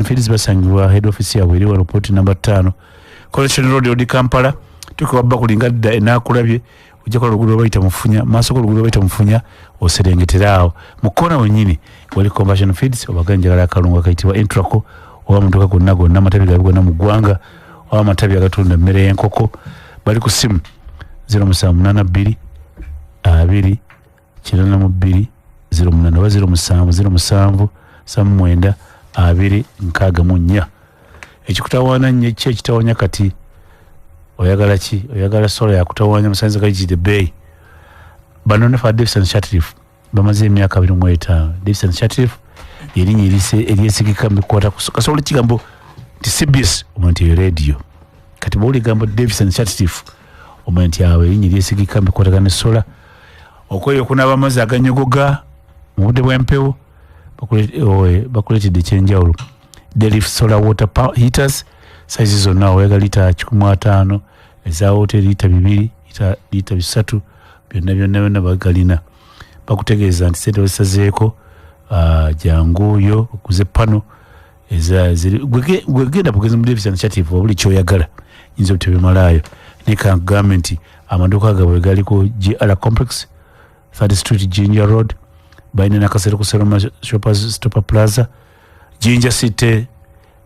Feeds basangibwa head office yaabwe eri wano plot number 5 Collection Road Odi Kampala. Tuka wabba kulinga dda enaakulabye ojja kola oluguudo lwayita Mufunya, maaso g'oluguudo lwayita Mufunya oserengetera awo mu kkoona wennyini wali Conversion Feeds. Obaga njagala akalungo akayitibwa Intraco oba amaduuka gonna gonna amatabi gaabwe gonna mu ggwanga oba amatabi agatunda emmere y'enkoko. Bali ku ssimu 0782 2 82 08 oba 07 07 79 2 64. Ekikutawaana nnyo ki ekitawanya kati? Oyagala ki? Oyagala sola yakutawaanya musanze kayitidde ebbeeyi. Bano ne fa Davison Shatcliffe bamaze emyaka 25. Davison Shatcliffe erinnya eryesigika mu bikwata ku kasobola ekigambo nti CBS omanya nti eyo radio. Kati bw'owulira ekigambo Davison Shatcliffe omanya nti awo erinnya eryesigika mu bikwatagana ne sola. Okweyo okunaaba amazzi aganyogoga mu budde bw'empewo, Bakuleetedde ekyenjawulo. Delif solar water heaters size zonna, oyagala lita 150 eza hoteri, lita 2, lita 3, byonna byonna byonna bagalina. Bakutegeeza nti sente bazisazeeko, janguyo okuze pano gwegenda bugenzi mu Davis and Chatif buli kyoyagala yinza obutebimalayo. Naye kankugambe nti amaduuka gaabwe galiko GR Complex, 3rd Street, Jinja Road, balina Nakasero ku Seroma Shoppers Stopper Plaza, Jinja City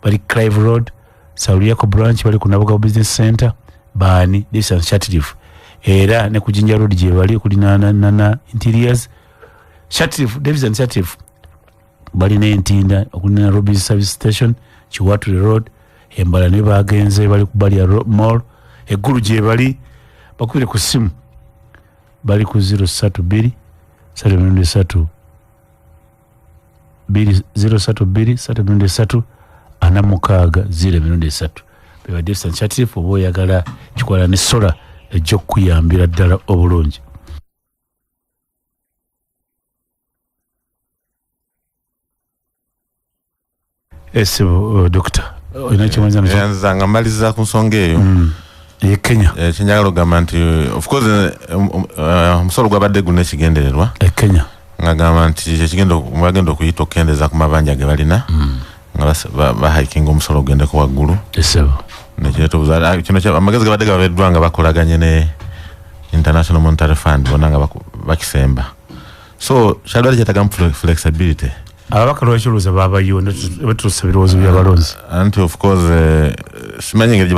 bali Clive Road, Sauriako branch bali ku Nabugabo Business Center, baani Davis and Chatif, era ne ku Jinja Road gye bali kulinaana Nana Interiors. Chatif, Davis and Chatif balina Entinda okulina Nairobi Service Station, Kiwatule Road, Embala ne bagenze bali ku Balya Mall, Eggulu gye bali. Bakubire ku ssimu, bali ku 032 3 2 032 3 3 46 03. Beba Davis and Chatif, oba oyagala kikola ne sola ejja okukuyambira ddala obulungi. Esebo doctor, olina ky'omanyiza nakyo? Nza nga mmaliriza ku nsonga eyo. Eye Kenya. Kyenjagala okugamba nti of course omusolo gwabadde gulina ekigendererwa. E Kenya. Ngagamba nti kyekigenda bagenda okuyita okukendeeza ku mabanja ge balina. Nga bahikinga omusolo ogendeko waggulu. Esebo. Nekireeta obuzaale. Kino amagezi gabadde gababeddwa nga bakolaganye ne International Monetary Fund bonna nga bakisemba. So kyalibadde kyetagamu flexibility. Ababaka lwaki olowooza baabayiwa batuusa ebirowoozo by'abalonzi? Anti of course simanyi engeri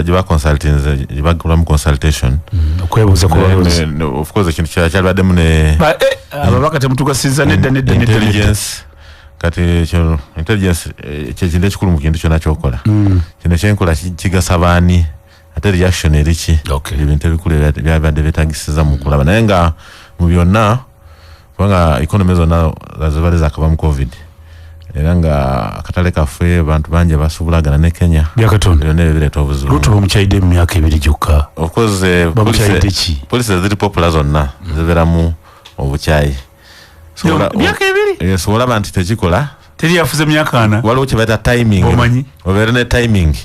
gye baconsultinze, gye bakolamu consultation. Okwebuuza ku balonzi. Of course ekintu kyalibaddemu ne ababaka temutugasiza nedda nedda nedda. Intelligence. Kati ekyo intelligence kye kintu ekikulu mu kintu kyonna ky'okola. Kino kyenkola kigasa baani, ate reaction eri ki? Ebintu ebikulu byabadde byetaagisiza mu kulaba. Naye nga mu byonna, kubanga economy zonna zibadde zaakava mu COVID, era nga akatale kaffe abantu bangi basuubulagana ne Kenya. Byakatonda. Byonna ebyo bireeta obuzibu. Ruto bamukyayidde mu myaka 2 gyokka. Of course bamukyayidde ki? Policy eziri popular zonna zibeeramu obukyayi. Myaka 2? So olaba nti tekikola. Teri yafuze myaka 4. Waliwo kye bayita timing. Omanyi? Obeera ne timing.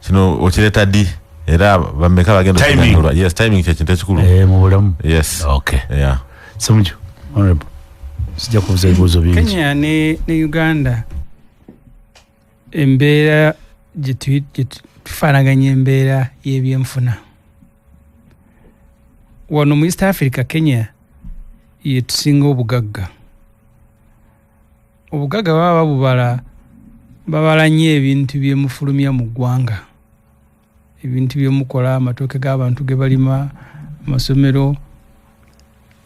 Kino okireeta ddi? Era bameka bagenda okuganyulwa. Yes, timing kye kintu ekikulu. Mu bulamu. Yes. Okay. Yeah. Ssemuju, Honorable, sijja kubuuza ebibuuzo bingi. Kenya ne Uganda embeera gye tufaanaganya embeera y'ebyenfuna. Wano mu East Africa Kenya yetusinga obugagga. Obugagga baba babubala, babala nnyo ebintu byemufulumya mu ggwanga, ebintu byemukola, amatooke g'abantu ge balima, amasomero,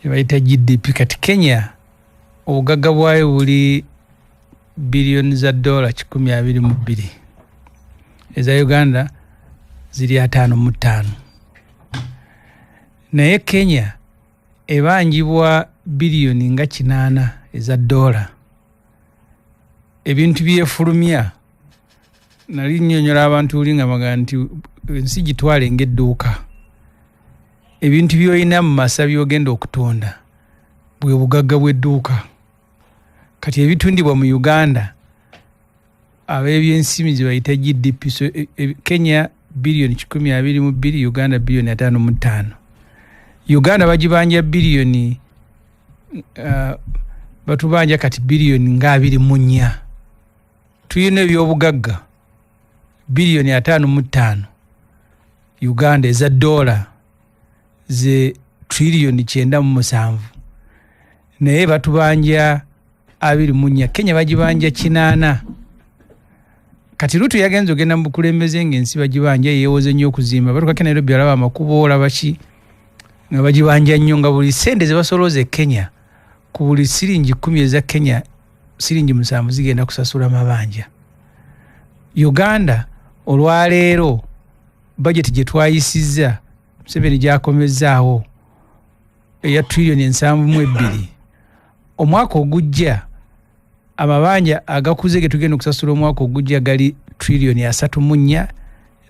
bayita GDP. Kati Kenya obugagga bwayo buli biliyoni za dola 122, eza Uganda ziri 55. Naye Kenya ebanjibwa biliyoni nga 8 eza dola. Ebintu byefulumya, nali nnyonnyola abantu oli nga bagamba nti ensi gitwale ng'edduuka. Ebintu by'olina mu masa by'ogenda okutunda bwe bugagga bw'edduuka. Kati ebitundibwa mu Uganda ab'ebyensimbi gye bayita GDP, so Kenya biliyoni 122, Uganda biliyoni 55. Uganda bagibanja biliyoni batubanja kati biliyoni nga 24. Tulina ebyobugagga biliyoni 55 Uganda eza dola ze triliyoni 97, naye batubanja 24. Kenya bagibanja 8. Kati Ruto yagenze ogenda mu bukulembeze ng'ensi bagibanja, yeewoze nnyo okuzimba. Batuuka Nairobi alaba amakubo, olaba ki nga bagibanja nnyo, nga buli ssente ze basolooza e Kenya ku buli siringi 10 eza Kenya, siringi 7 zigenda kusasula mabanja. Uganda olwaleero bajeti gye twayisizza Museveni gy'akomezzaawo eya triliyoni 72, omwaka ogujja amabanja agakuze ge tugenda okusasula omwaka ogujja gali triliyoni 34,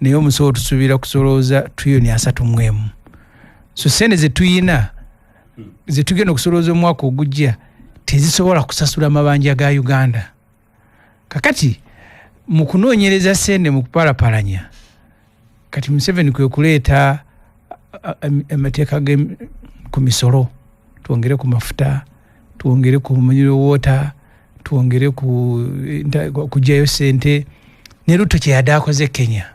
naye omusolo tusuubira kusolooza triliyoni 31. So ssente ze tuyina ze tugenda okusolooza omwaka ogujja Tezisobola kusasula mabanja ga Uganda. Kakati mu kunoonyereza ssente, mu kupalapalanya, kati Museveni kwe kuleeta amateeka ku misolo, twongere ku mafuta, twongere ku mineral water, twongere ku kugyayo ssente. Ne Ruto kyeyadde akoze Kenya,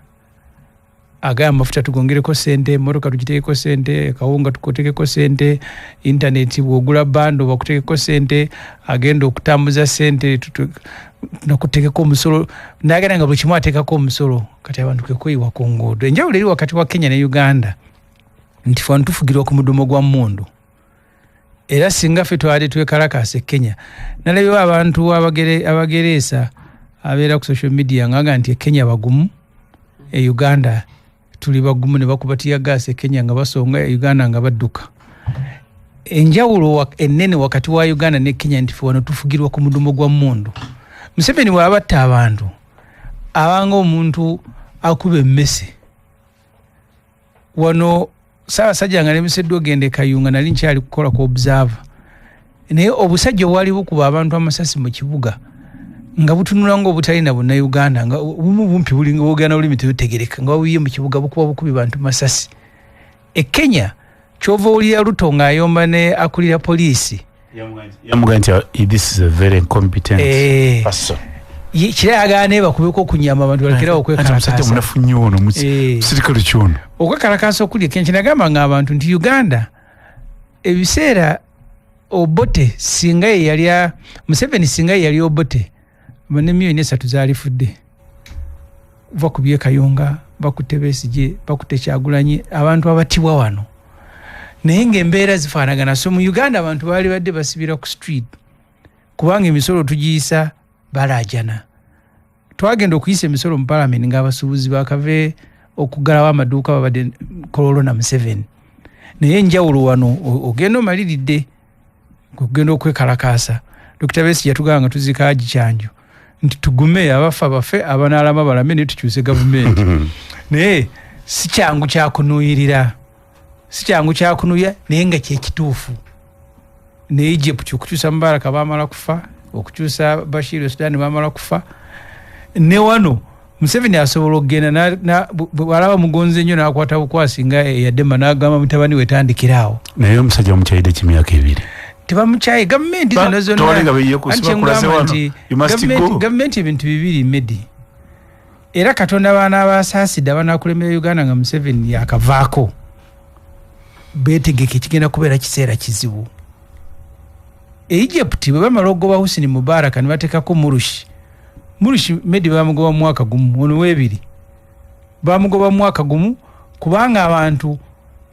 agamba amafuta tugongereko ssente, emmotoka tugitekeko ssente, kawunga tukutekeko ssente, intaneti bw'ogula bando bakutekeko ssente, agenda okutambuza ssente nakutekeko omusolo, nagenda nga buli kimu ateekako omusolo. Kati abantu kwe kweyiwa ku nguudo. Enjawulo eri wakati wa Kenya ne Uganda nti ffe wano tufugirwa ku mudumo gwa mmundu, era singa ffe twali twekalakaasa e Kenya, nalabyewo abantu abagereesa abeera ku social media ngaga nti e Kenya bagumu, e Uganda tuli bagumu, ne bakuba teargas e Kenya nga basonga, e Uganda nga badduka. Enjawulo ennene wakati wa Uganda ne Kenya nti ffe wano tufugirwa ku mudumo gwa mmundu. Museveni bw'aba atta abantu abanga omuntu akuba emmese. Wano Ssaabasajja nga nemiseddwa ogenda e Kayunga, nali nkyali kukola ku Observer, naye obusajja obwali bukuba abantu amasasi mu kibuga nga butunula ng'obutalina Bannayuganda, nga bumu bumpi bulinga bwogera n'olulimi terutegereka, nga babuyiye mu kibuga bukuba bukubi bantu masasi. E Kenya ky'ova owulira Ruto ng'ayomba ne akulira poliisi, yamugamba nti this is a very incompetent person. Kirayagala naye bakubeko okunyama abantu balekerawo okwekalakaasa. Omusajja munafu nnyo ono, musirikale kyono. Okwekalakaasa okuli e Kenya, kinagamba nga abantu nti Uganda ebiseera Obote singa ye yali Museveni, singa ye yali Obote, ne 3 million zaalifudde. Bakubye Kayunga, bakutte Besigye, bakutte Kyagulanyi, abantu abatibwa wano, naye ng'embeera zifaanagana. So mu Uganda abantu baali badde basibira ku street kubanga emisolo tugiyisa balaajana. Twagenda okuyisa emisolo mu parliament ng'abasuubuzi bakave okuggalawo amaduuka, babadde Kololo na Museveni. Naye enjawulo wano ogenda omaliridde kugenda okwekalakaasa. Dr Besigye yatugamba nga tuziika Haji Kyanjo nti tugume, abafa bafe, abanaalama balame, naye tukyuse gavumenti. Naye si kyangu kyakunuuyirira, si kyangu kyakunuya, naye nga kyekituufu. Ne Egypt okukyusa Mubaraka bamala kufa, okukyusa Bashir e Sudan bamala kufa. Ne wano Museveni asobola okugenda bwalaba mugonzi ennyo n'akwata bukwasi nga eyadema n'agamba mutabani we tandikiraawo. Naye omusajja omukyayidde kimyaka 2. Tebamukyaye, gavumenti zonna zonna nti gavumenti ebintu bibiri medi, era Katonda baana abasaasidde abanakulembera Uganda nga Museveni yakavaako betegeke, kigenda kubeera kiseera kizibu. Egypt bwe bamala okugoba Husni Mubaraka ne bateekako Murushi, Murushi medi bamugoba mu mwaka gumu, ono webiri bamugoba mu mwaka gumu, kubanga abantu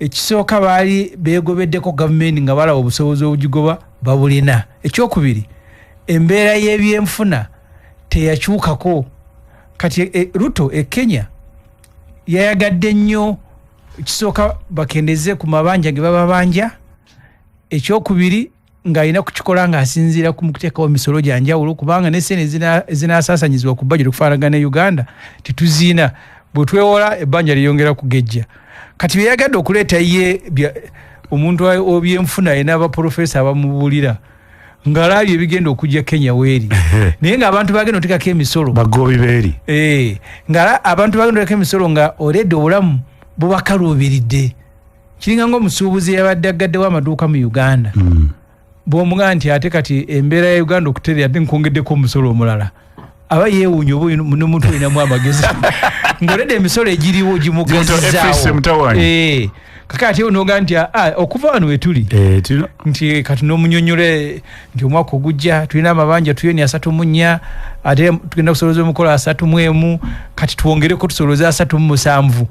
ekisooka baali beegobeddeko gavumenti nga balaba obusobozi obugigoba babulina. Ekyokubiri, embeera y'ebyenfuna teyakyukako. Kati Ruto e Kenya yayagadde nnyo ekisooka bakendeze ku mabanja ge bababanja, ekyokubiri ng'alina kukikola ng'asinziira ku kuteekawo misolo gya njawulo, kubanga ne sente ezinaasaasaanyizibwa ku budget okufaanagana ne Uganda tetuziina, bwe twewola ebbanja lyeyongera kugejja. Kati byeyagadde okuleeta ye omuntu obyenfuna alina abaprofesa abamubuulira ng'alabye ebigenda okujja Kenya weeri, naye ng'abantu bagenda oteekako emisolo bagobi beeri. Nga abantu bagenda oteekako emisolo nga oledde obulamu bubakaluubiridde. Kiringa ng'omusuubuzi yabadde aggaddewo amaduuka mu Uganda, bw'omugaa nti ate kati embeera ya Uganda okuterera ate nkwongeddeko omusolo omulala, aba yeewuunya oba n'omuntu olinamu amagezi ng'oledde emisolo egiriwo gimugazizaawo. Kaka ate onoga nti okuva wano wetuli nti kati n'omunyonyole nti omwaka ogujja tulina amabanja tuliyoni 34, ate tugenda kusoloza omukolo 31, kati twongereko tusoloze 37,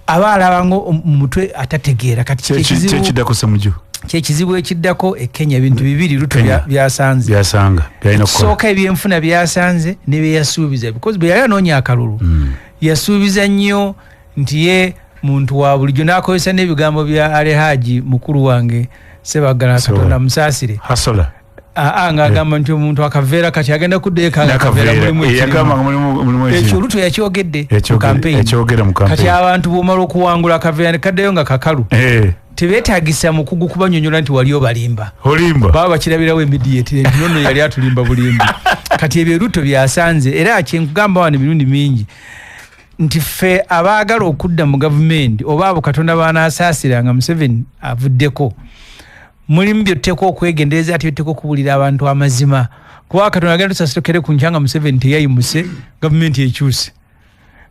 aba alaba nga mu mutwe atategeera. Kati kyekiddako Ssemujju? Kyekizibu ekiddako e Kenya, ebintu bibiri Ruto byasanze. Byasanga. Ekisooka ebyenfuna byasanze ne byeyasuubiza, because bwe yali anoonya akalulu yasuubiza nnyo nti ye muntu wa bulijjo, n'akozesa n'ebigambo bya Alehaji mukulu wange Sebagala, Katonda musaasire. Hasola. Aa, ng'agamba nti omuntu akaveera kati agenda kuddayo akaveera mulimu. Ekyo Ruto yakyogedde mu campaign. Kati abantu bw'omala okuwangula akaveera ne kaddayo nga kakalu. Tebeetagisa mukugu kubanyonyola nti wali obalimba. Olimba. Baba bakirabirawo immediately nti nono yali atulimba bulimbi. Kati ebyo Ruto byasanze, era kyenkugamba wano emirundi mingi nti ffe abaagala okudda mu gavumenti oba abo Katonda banaasaasira nga Museveni avuddeko, mulimu byotteeka okwegendereza ate byotteeka okubuulira abantu amazima. Kuba Katonda agenda tusaasira tukere ku nkya nga Museveni teyayimuse, gavumenti ekyuse.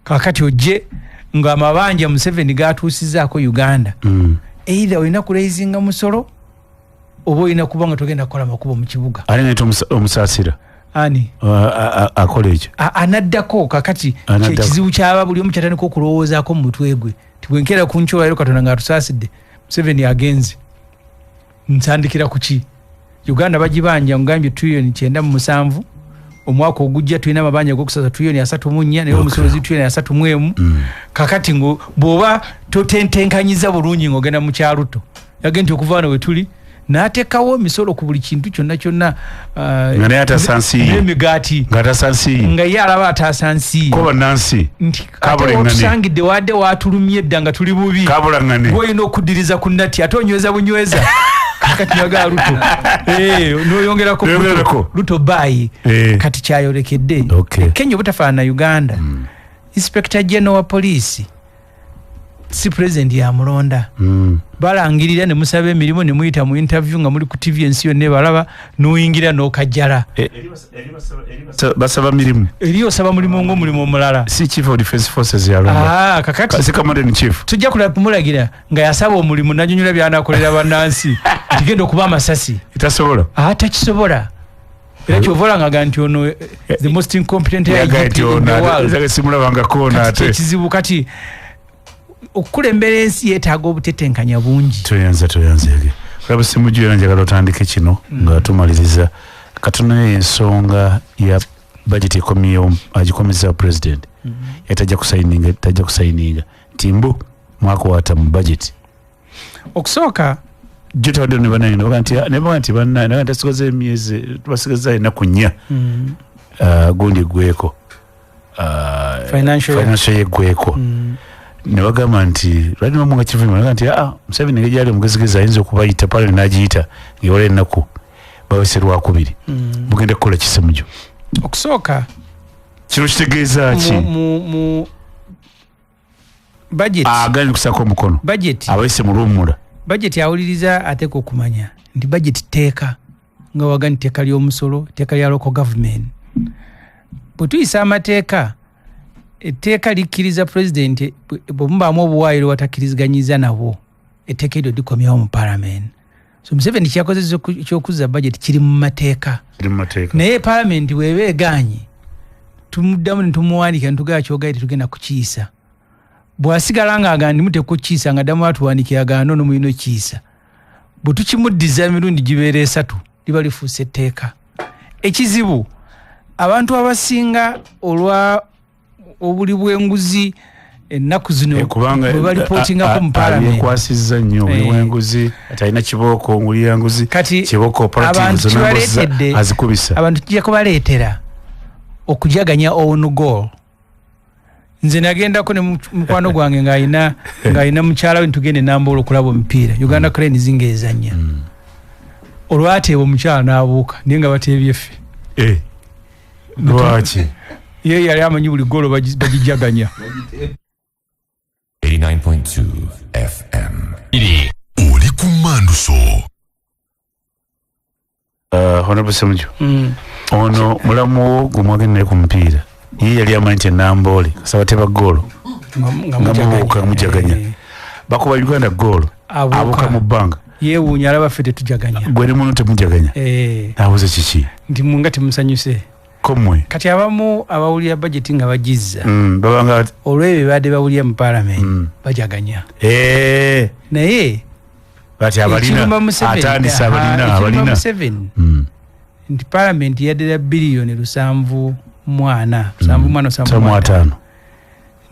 Kaakati ojje ng'amabanja Museveni gatuusizaako Uganda. Either olina kuraisinga musolo oba olina kuba nga togenda kukola makubo mu kibuga. Ani naye omusaasira? Ani? Akola ekyo. Anaddako kakati kyekizibu kyaba buli omu kyatandika okulowoozaako mu mutwe gwe. Nti bwe nkeera ku nkya olwaleero Katonda ng'atusaasidde, Museveni agenze. Nsandikira ku ki? Uganda bagibanja ngambye trillion 97, omwaka ogujja tulina amabanja ag'okusasa trillion 34, naye omusolo trillion 31. Kakati ngo bw'oba totentenkanyiza bulungi ng'ogenda mu kyaluto, yagenda nti okuva wano we tuli n'ateekawo emisolo ku buli kintu kyonna kyonna, nga naye atasansiye. N'emigaati. Nga atasansiye. Nga ye alaba atasansiye. Ko bannansi. Nti ate otusangidde wadde watulumye edda nga tuli bubi. Kabulangane. Gw'olina okuddiriza ku natti ate onyweza bunyweza. Kati naga Ruto. N'oyongerako N'oyongerako. Ruto baayi. Kati kyayolekedde. Kenya obutafaanana Uganda. Inspector General wa poliisi si president yamulonda. Balangirira ne musaba emirimu ne muyita mu interview nga muli ku TV ensi yonna ebalaba, n'oyingira n'okajjala. Basaba mirimu. Eri osaba mulimu ng'omulimu omulala. Si Chief of Defense Forces yalonda. Kakati. Si Commander in Chief. Tujja kumulagira nga yasaba omulimu n'annyonnyola by'anaakolera bannansi. Tigenda okuba amasasi. Tasobola. Takisobola. Era kyova olanga nti ono the most incompetent IGP in the world. Simulabangako ono ate. Ekizibu kati okukulembera ensi yeetaaga obutetenkanya bungi. Toyanze. Olaba Ssemujju era njagala otandike kino nga tumaliriza. Katono ensonga ya budget ekomyewo agikomezza president. Yatajja kusayininga, tajja kusayininga. Nti mbu mwakwata mu budget. Okusooka jjo ne bannange ne baga nti bannange, ne baga nti asigaza emyezi, tubasigaza ennaku nnya. Gundi eggweko. Financial year eggweko. Ne bagamba nti lwali bamunga kivume, ne bagamba nti Museveni ngeri gyali omugezigezi ayinza okubayita pale n'agiyita ng'ewala ennaku bawese lwakubiri. Mugenda kukola ki Ssemujju? Okusooka kino kitegeeza ki? Mu budget. Agaanye okussaako omukono. Budget. Abayise mu luwummula. Budget awuliriza ateeka okumanya nti budget tteeka nga waga nti tteeka ly'omusolo, tteeka lya local government. Bwe tuyisa amateeka, etteeka likkiriza president bwe mubaamu obuwaayiro watakkiriziganyizza nabwo, etteeka eryo likomyawo mu parliament. So Museveni kyakoze ekyokuzza budget kiri mu mateeka. Kiri mu mateeka. Naye parliament bw'eba egaanye, tumuddamu ne tumuwandiikira ne tugamba ky'ogaye tetugenda kukiyisa. Bw'asigala ng'agamba nti muteekwa okukiyisa ng'addamu atuwandiikira agamba noono mulina okukiyisa. Bwe tukimuddiza emirundi gibeera esatu, liba lifuuse etteeka. Ekizibu abantu abasinga olwa obuli bw'enguzi ennaku zino kubanga bwe balipootingako mu parliament. Abyekwasizza nnyo obuli bw'enguzi, ati alina kibooko, nguli ya nguzi, Kati kibooko operative abantu zonna nguzi kibaleetedde, azikubisa. Abantu kijja kubaleetera okujaganya own goal. Nze nagendako ne mukwano gwange ng'alina mukyala we ntugende Namboole okulaba omupiira. Uganda Cranes ng'ezannya. Olwateeba omukyala n'abuuka naye nga bateebye ffe. Lwaki? Ye yali amanyi buli goolo bagijaganya. 89.2 FM. Oli ku Manduso. Honorable Ssemujju. Ono mulamu wo gwe mwagenda naye ku mupiira. Ye yali amanyi nti Namboole kasaba teba goolo. Nga Nga mubuuka, mujaganya. mujaganya. Bakuba Uganda goolo. Abuuka. Abuuka mu bbanga. Yeewuunya alaba ffe tetujaganya. Gwe ne muno temujaganya. Nabuuza kiki? Nti mwe nga temusanyuse. Ko mmwe? Kati abamu abawulira budget nga bagizza. Babanga olw'ebyo babadde bawulira mu parliament, bajaganya. Naye Bati abalina, ekiruma Museveni, atandise abalina, ekiruma abalina. Museveni, nti parliament yaddira biliyoni lusanvu mu ana, lusanvu mu ana, lusanvu mu Lusanvu mu ataano. ataano.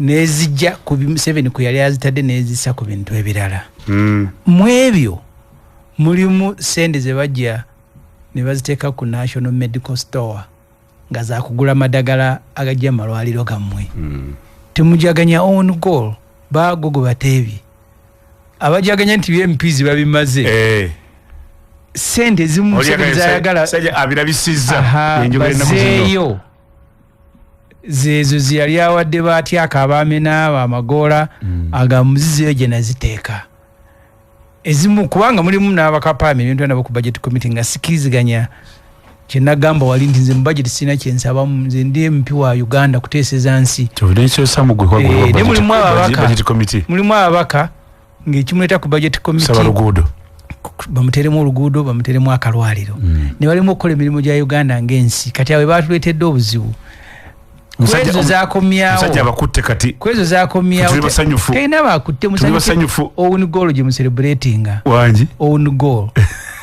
N'ezijja ku Museveni kwe yali azitadde n'ezissa ku bintu ebirala. Mu ebyo mulimu ssente ze bajja ne baziteeka ku National Medical Store nga za kugula madagala agajja mu malwaliro gammwe. Temujaganya own goal, baago gwe bateebye. Abajaganya nti MPs babimaze. Sente zimu Museveni zayagala sajja abirabisizza enjogera ennaku zezo ziyali awadde batyaka abamena abamagoola agamuzizeyo gye naziteeka ezimu, kubanga mulimu n'abakapaami ebintu nabo ku budget committee nga sikiriziganya kye nagamba wali nti nze mu budget sirina kye nsabamu, nze ndi MP wa Uganda kuteeseza nsi. Mulimu ababaka ng'ekimuleeta ku budget committee bamuteremu oluguudo, bamuteremu akalwaliro, ne balimu okukola emirimu gya Uganda ng'ensi. Kati awe batuleetedde obuzibu kwezo zakomyawo abakutte kati kwezo zakomyawo tena bakutte musanyufu own goal gye mucelebratinga wangi own goal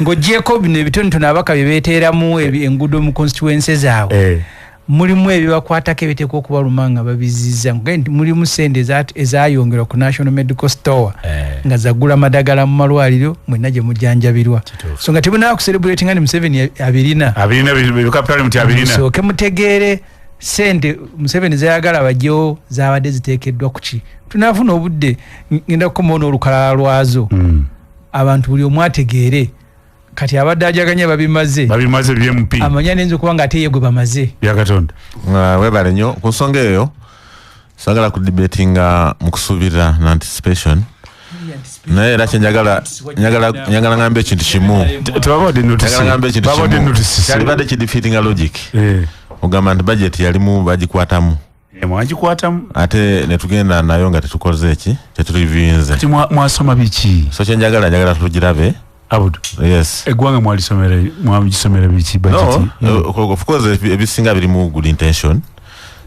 ng'ogyeko bino ebitonotono ababaka bye beeteeramu enguudo mu constituency zaabwe, mulimu ebibakwatako ebiteekwa okubaluma nga babizizza. Nti mulimu sente ezayongerwa ku National Medical Store nga zagula madagala mu malwaliro mwenna gye mujjanjabirwa, so nga temunaba kucelebratinga ni Museveni abirina sooke mutegeere sente Museveni zayagala bajjewo zabadde ziteekeddwa ku ki. Tunaafuna obudde ngenda kukomawo n'olukalala lwazo, abantu buli omu ategeere. Kati abadde ajaganya babimaze MP amanya nenza okuba nga ate ye gwe bamaze bya Katonda. Webale nnyo ku nsonga eyo. Sagala ku debatinga mu kusuubira na anticipation, naye era kyenjagala njagala ngambe ekintu kimu, kyalibadde kidefeatinga logic. Ogamba nti budget yalimu bagikwatamu, mwagikwatamu ate netugenda nayo nga tetukoze eki, tetureviewinze. Kati mwasoma biki? So kyenjagala njagala tugirabe. Abudu, yes, eggwanga mwalisomera mwagisomera biki budget? No, of course ebisinga birimu good intention.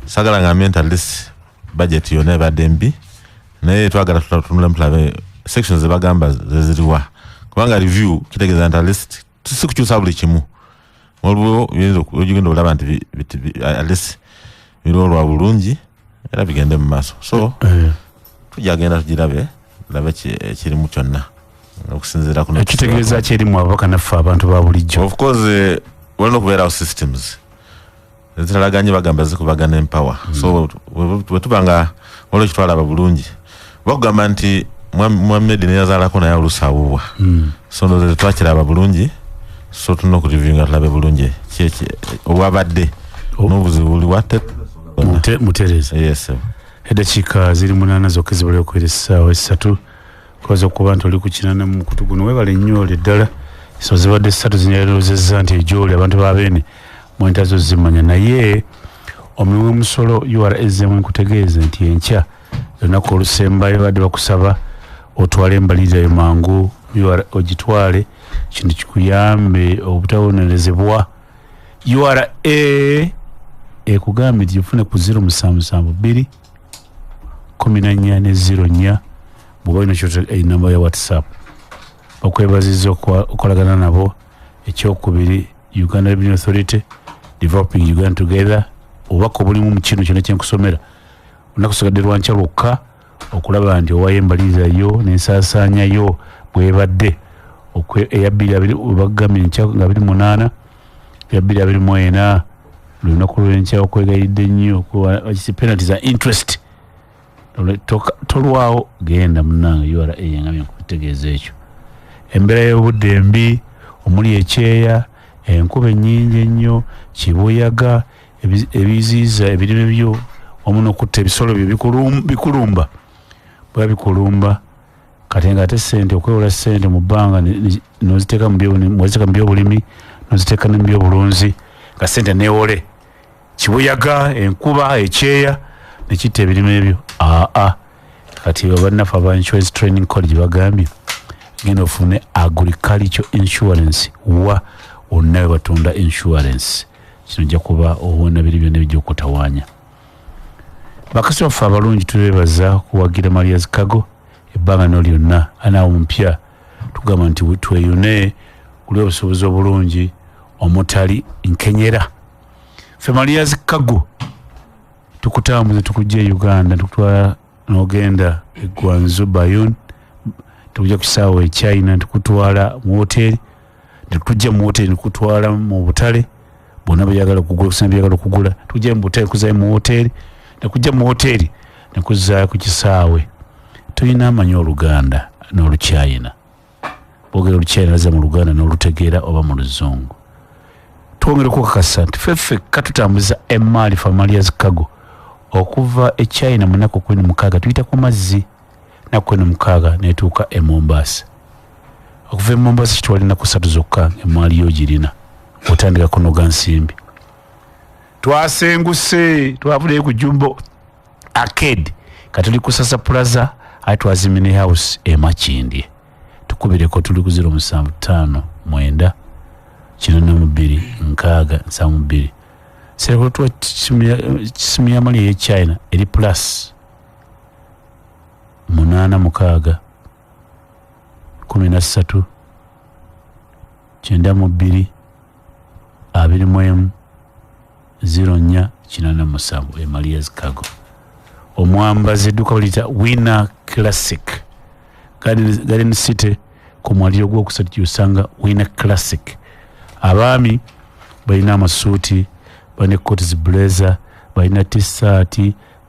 Sagala ngambe nti at least budget yonna ebadde mbi, naye twagala tutunule mutulabe sections zebagamba zeziriwa, kubanga review kitegeeza nti at least si kukyusa buli kimu, waliwo ogenda olaba nti at least biriwo lwa bulungi era bigende mu maaso. So tujja genda tugirabe labe ekirimu kyonna okusinziira ku ekitegeeza kyerimu ababaka naffe abantu ba bulijjo. Of course walina okubeerawo systems ezitalaganye, bagamba zikubagana empower. So bwe tuba nga waliwo ekitwalaba bulungi, bakugamba nti Muhammed neyazaalako naye oluusi awuubwa, so ndowooza tetwakiraba bulungi, so tulina okureviewinga tulabe bulungi obwabadde n'obuzibu buliwa mutereeza. Yes, eddakiika ziri 8 zokka ezibulayo okuwera essaawa 3 koza okuba nti oli ku 8 mu mukutu guno. Webale nnyo oli ddala, so zibadde 3 zinyalozezza nti egyoli abantu babeene mwentazo zimanya, naye omulimu w'omusolo URSM nkutegeeze nti enkya olunaku olusembayo badde bakusaba otwale embalirira mangu ogitwale, kintu kikuyambe obutabonerezebwa. URA ekugambye nti ofune ku 0772 14 ne 04 bw'oba olina ky'oteeka enamba ya WhatsApp. Bakwebazizza okukolagana nabo. Ekyokubiri, Uganda Revenue Authority, Developing Uganda Together, obubaka obulimu mu kino kyonna kyenkusomera olunaku lusigadde lwankya lwokka okulaba nti owayo embalirira yo n'ensaasaanya yo bwebadde eya 20 bagambye enkya nga 28 eya 2024 lunaku lw'enkya. Okwegayiridde nnyo penalty za interest tolwawo, genda munnange URA yangambye nkutegeeza ekyo. Embeera y'obudde embi omuli ekyeya, enkuba ennyingi ennyo, kibuyaga, ebiziiza ebirime byo wamu n'okutta ebisolo byo bikulumba, bwa bikulumba. Kati nga ate ssente okwewola ssente mu bbanga n'oziteeka mu byobulimi n'oziteeka ne mu byobulunzi nga ssente neewole, kibuyaga, enkuba, ekyeya nekitta ebirime ebyo. Aa kati bannaffe aba Insurance Training College bagambye genda ofune agriculture insurance wa wonna we batunda insurance, kino ojja kuba owona biri byonna ebijja okutawaanya. Bakasitoma baffe abalungi tubeebaza kuwagira Maria's Cargo ebbanga no lyonna. Anaawo mupya tugamba nti tweyune kuli obusuubuzi obulungi omutali nkenyera. Ffe Maria's Cargo tukutambuza tukujja e Uganda, tukutwala n'ogenda e Guangzhou Bayun, tukujja ku kisaawe e China, tukutwala mu woteeri, netujja mu woteeri nekutwala mu butale bonna byagala okugula, kusana byagala okugula, tukujja mu butale kuzaayo mu woteeri, nekujja mu woteeri nekuzaayo ku kisaawe. Tulina amanyi oluganda n'Oluchina. Boogera Oluchina baza mu Luganda n'olutegeera oba mu Luzungu. Twongera okukakasa nti ffe ffekka tutambuza emaali Familia's Cargo okuva e China mu nnaku 16, tuyita ku mazzi, nnaku 16 n'etuuka e Mombasa. Okuva e Mombasa kitwala ennaku 3 zokka emaali yo girina otandika kunoga nsimbi. Twasenguse, twavuddeyo ku Jumbo Arcade, kati tuli ku Sasa Plaza, ate twazimye ne house e Makindye. Tukubireko, tuli ku 0759 82 6 72. Sereko tuwa kisimu ya mali ye China eri plus 86 13 92 21 04 87. Emalia's Cargo. Omwambazi edduuka baliyita Winner Classic, Garden City ku mwaliro ogwokusatu gy'osanga Winner Classic. Abaami balina amasuuti, balina ekkooti zi blazer, balina t-shirt,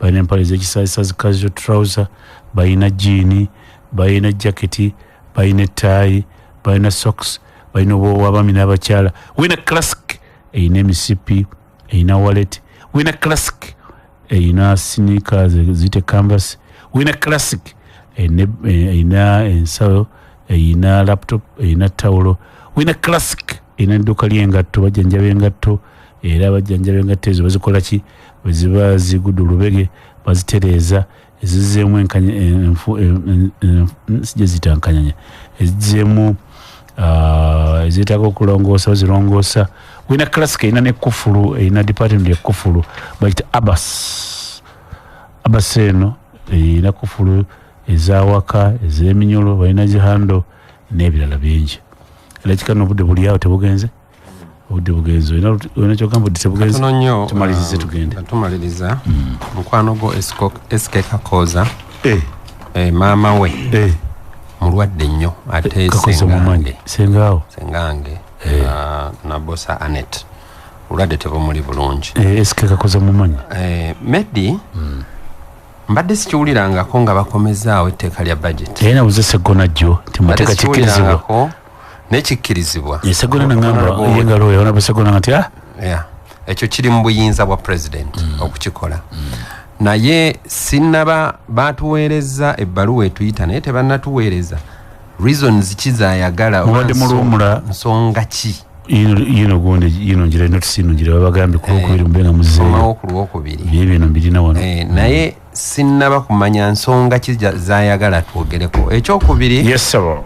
balina empale ez'ekisazisazi casual trouser, balina jean, balina jaketi, balina ettaayi, balina socks, balina obwowa abaami n'abakyala. Winner Classic erina emisipi, erina wallet. Winner Classic erina sneakers ziyite canvas. Winner Classic erina ensawo, erina laptop, erina tawulo. Winner Classic erina edduuka ly'engatto, bajjanjaba engatto, era bajjanjaba engatto ezo bazikola ki? Bwe ziba zigudde olubege bazitereeza, ezizzeemu sijja ziyita nkanyanya, ezizzeemu ezeetaaga okulongoosa bazirongoosa. Winner Classic erina ne kufulu, erina department ya kufulu bayita Abas. Abas eno erina kufulu ez'awaka, ez'eminyolo, balina zihando n'ebirala bingi. Era kikano obudde buli awo tebugenze, obudde bugenze. Olina kyogamba obudde tebugenze? Katono nnyo. Tumalirize tugende. Tumaliriza. Mukwano gwo SK Kakoza, maama we mulwadde nnyo, ate Kakoza mumanyi. sengange. Sengaawo. Sengange Nabosa Anet, obulwadde tebumuli bulungi. SK Kakoza mumanyi. Medi, mbadde sikiwulirangako nga bakomezaawo etteeka lya budget. Naye nabuze Seggona jjo nti Mbadde mateeka kikkirizibwa. sikiwulirangako nekikkirizibwa. Seggona nangamba ye nga lawyer, honorable Seggona nti Yeah. Ekyo kiri mu buyinza bwa president okukikola, naye sinnaba batuweereza ebbaluwa etuyita, naye tebannatuweereza reasons ki zayagala oba Mubadde muluwummula. nsonga ki. Yino gundi yino ngira notice yino ngira babagambye ku lwokubiri mube nga muzzeeyo. Komawo ku lwokubiri. Bye bino mbirina wano. Naye sinnaba kumanya nsonga ki zayagala twogereko. Ekyokubiri, Yes sir.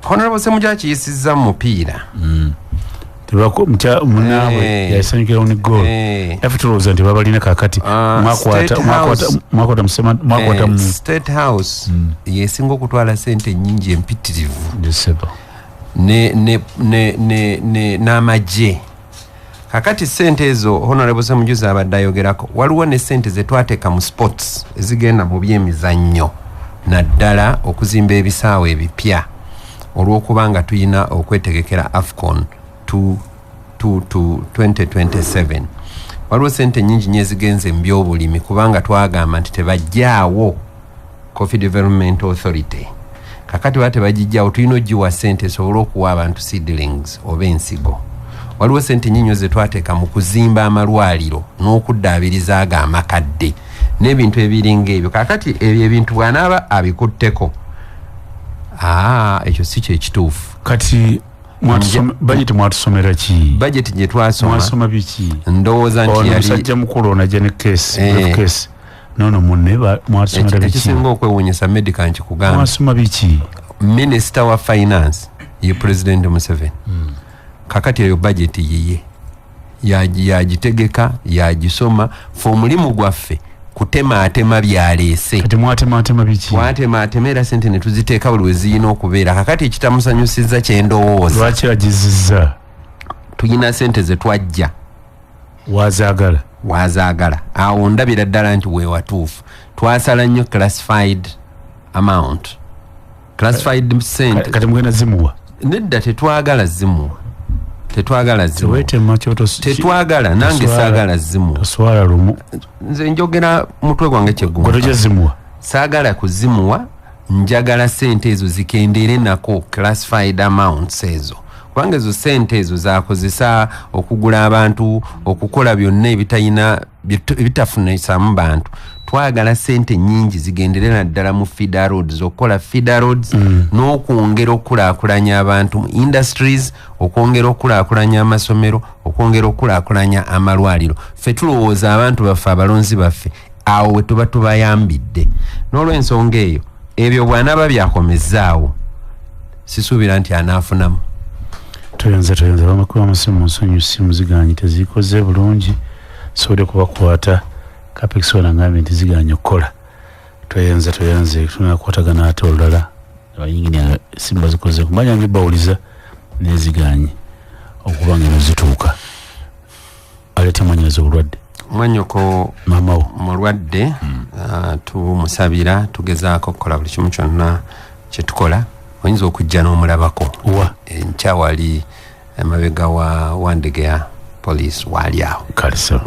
Honorable Ssemujju akiyisizza mu mupiira. Tebako munnaabwe yasanyukirawo ne goal. Naffe tulowooza nti babalina kaakati. State House. Mwakwata mwakwata mu State House yesinga okutwala sente nnyingi empitirivu. Yes, sir. N'amagye. Kakati sente ezo Honorable Ssemujju abadde ayogerako, waliwo ne sente ze twateeka mu sports ezigenda mu byemizannyo, naddala okuzimba ebisaawe ebipya, olw'okubanga tuyina okwetegekera AFCON 2027. Waliwo sente nnyingi nnyo ezigenze mu byobulimi, kubanga twagamba nti tebajjaawo Coffee Development Authority. Kakati baba tebagijjaawo, tulina ogiwa sente esobole okuwa abantu seedlings oba ensigo. Waliwo sente nnyingi nnyo ze twateeka mu kuzimba amalwaliro n'okuddaabiriza ago amakadde n'ebintu ebiringa ebyo. Kakati ebyo ebintu bw'anaaba abikutteko, ekyo si kye kituufu. Kati budget mwatusomera ki? Budget gye twasoma, Mwasoma biki? Ndowooza nti Ono yali musajja mukulu ono ajja ne case, briefcase. Nono munne mwasomera biki? Ekisinga okwewuunyisa, Medica, nkikugamba. Mwasoma biki? Minisita wa finance ye President Museveni. Kakati eyo budget yiye, yagitegeka, yagisoma. Fe omulimu gwaffe kutemaatema byaleese. Kati mwatemaatema biki? Twatemaatema era sente ne tuziteeka buli we zirina okubeera. Kakati ekitamusanyusizza kyendowooza, Lwaki agizizza? Tulina sente ze twajja Wazaagala. Wazaagala. Awo ndabira ddala nti weewatuufu. Twasala nnyo classified amount, classified sente. Kati mugenda zimuwa? Nedda, tetwagala zimuwa, tetwagala zimuwa. Teweetema Tetwagala, nange saagala zimuwa. Toswala lumu. Nze njogera mutwe gwange Gwe kyegumpa. tojja zimuwa? Saagala kuzimuwa, Njagala sente ezo zikendeere nako, classified amounts ezo, kubanga ezo sente ezo zakozesa okugula abantu, okukola byonna ebitalina ebitafunisaamu bantu. Twagala sente nyingi zigendere naddala mu feeder roads, okukola feeder roads n'okwongera okukulaakulanya abantu mu industries, okwongera okukulaakulanya amasomero, okwongera okukulaakulanya amalwaliro. Ffe tulowooza abantu baffe, abalonzi baffe, awo we tuba tubayambidde. N'olwensonga eyo, ebyo bw'anaaba byakomezaawo, sisuubira nti anaafunamu. Toyinza bamakuba amasimu, nsonyi, simu ziganye, tezikoze bulungi, sobodde kubakwata. Capex wanangambye nti ziganye okukola. Toyenze tunakwatagana ate olulala. Abayingini simu bazikoze kumanya nje bawuliza neziganye okuba nga eno zituuka. Aleete mwanyinaze obulwadde. Mwanyoko. Mamawo. Mulwadde. Tumusabira, tugezaako okukola buli kimu kyonna kyetukola. Oyinza okujja n'omulabako. Wa? Enkya wali emabega wa Wandegeya police, waali awo. Kale so.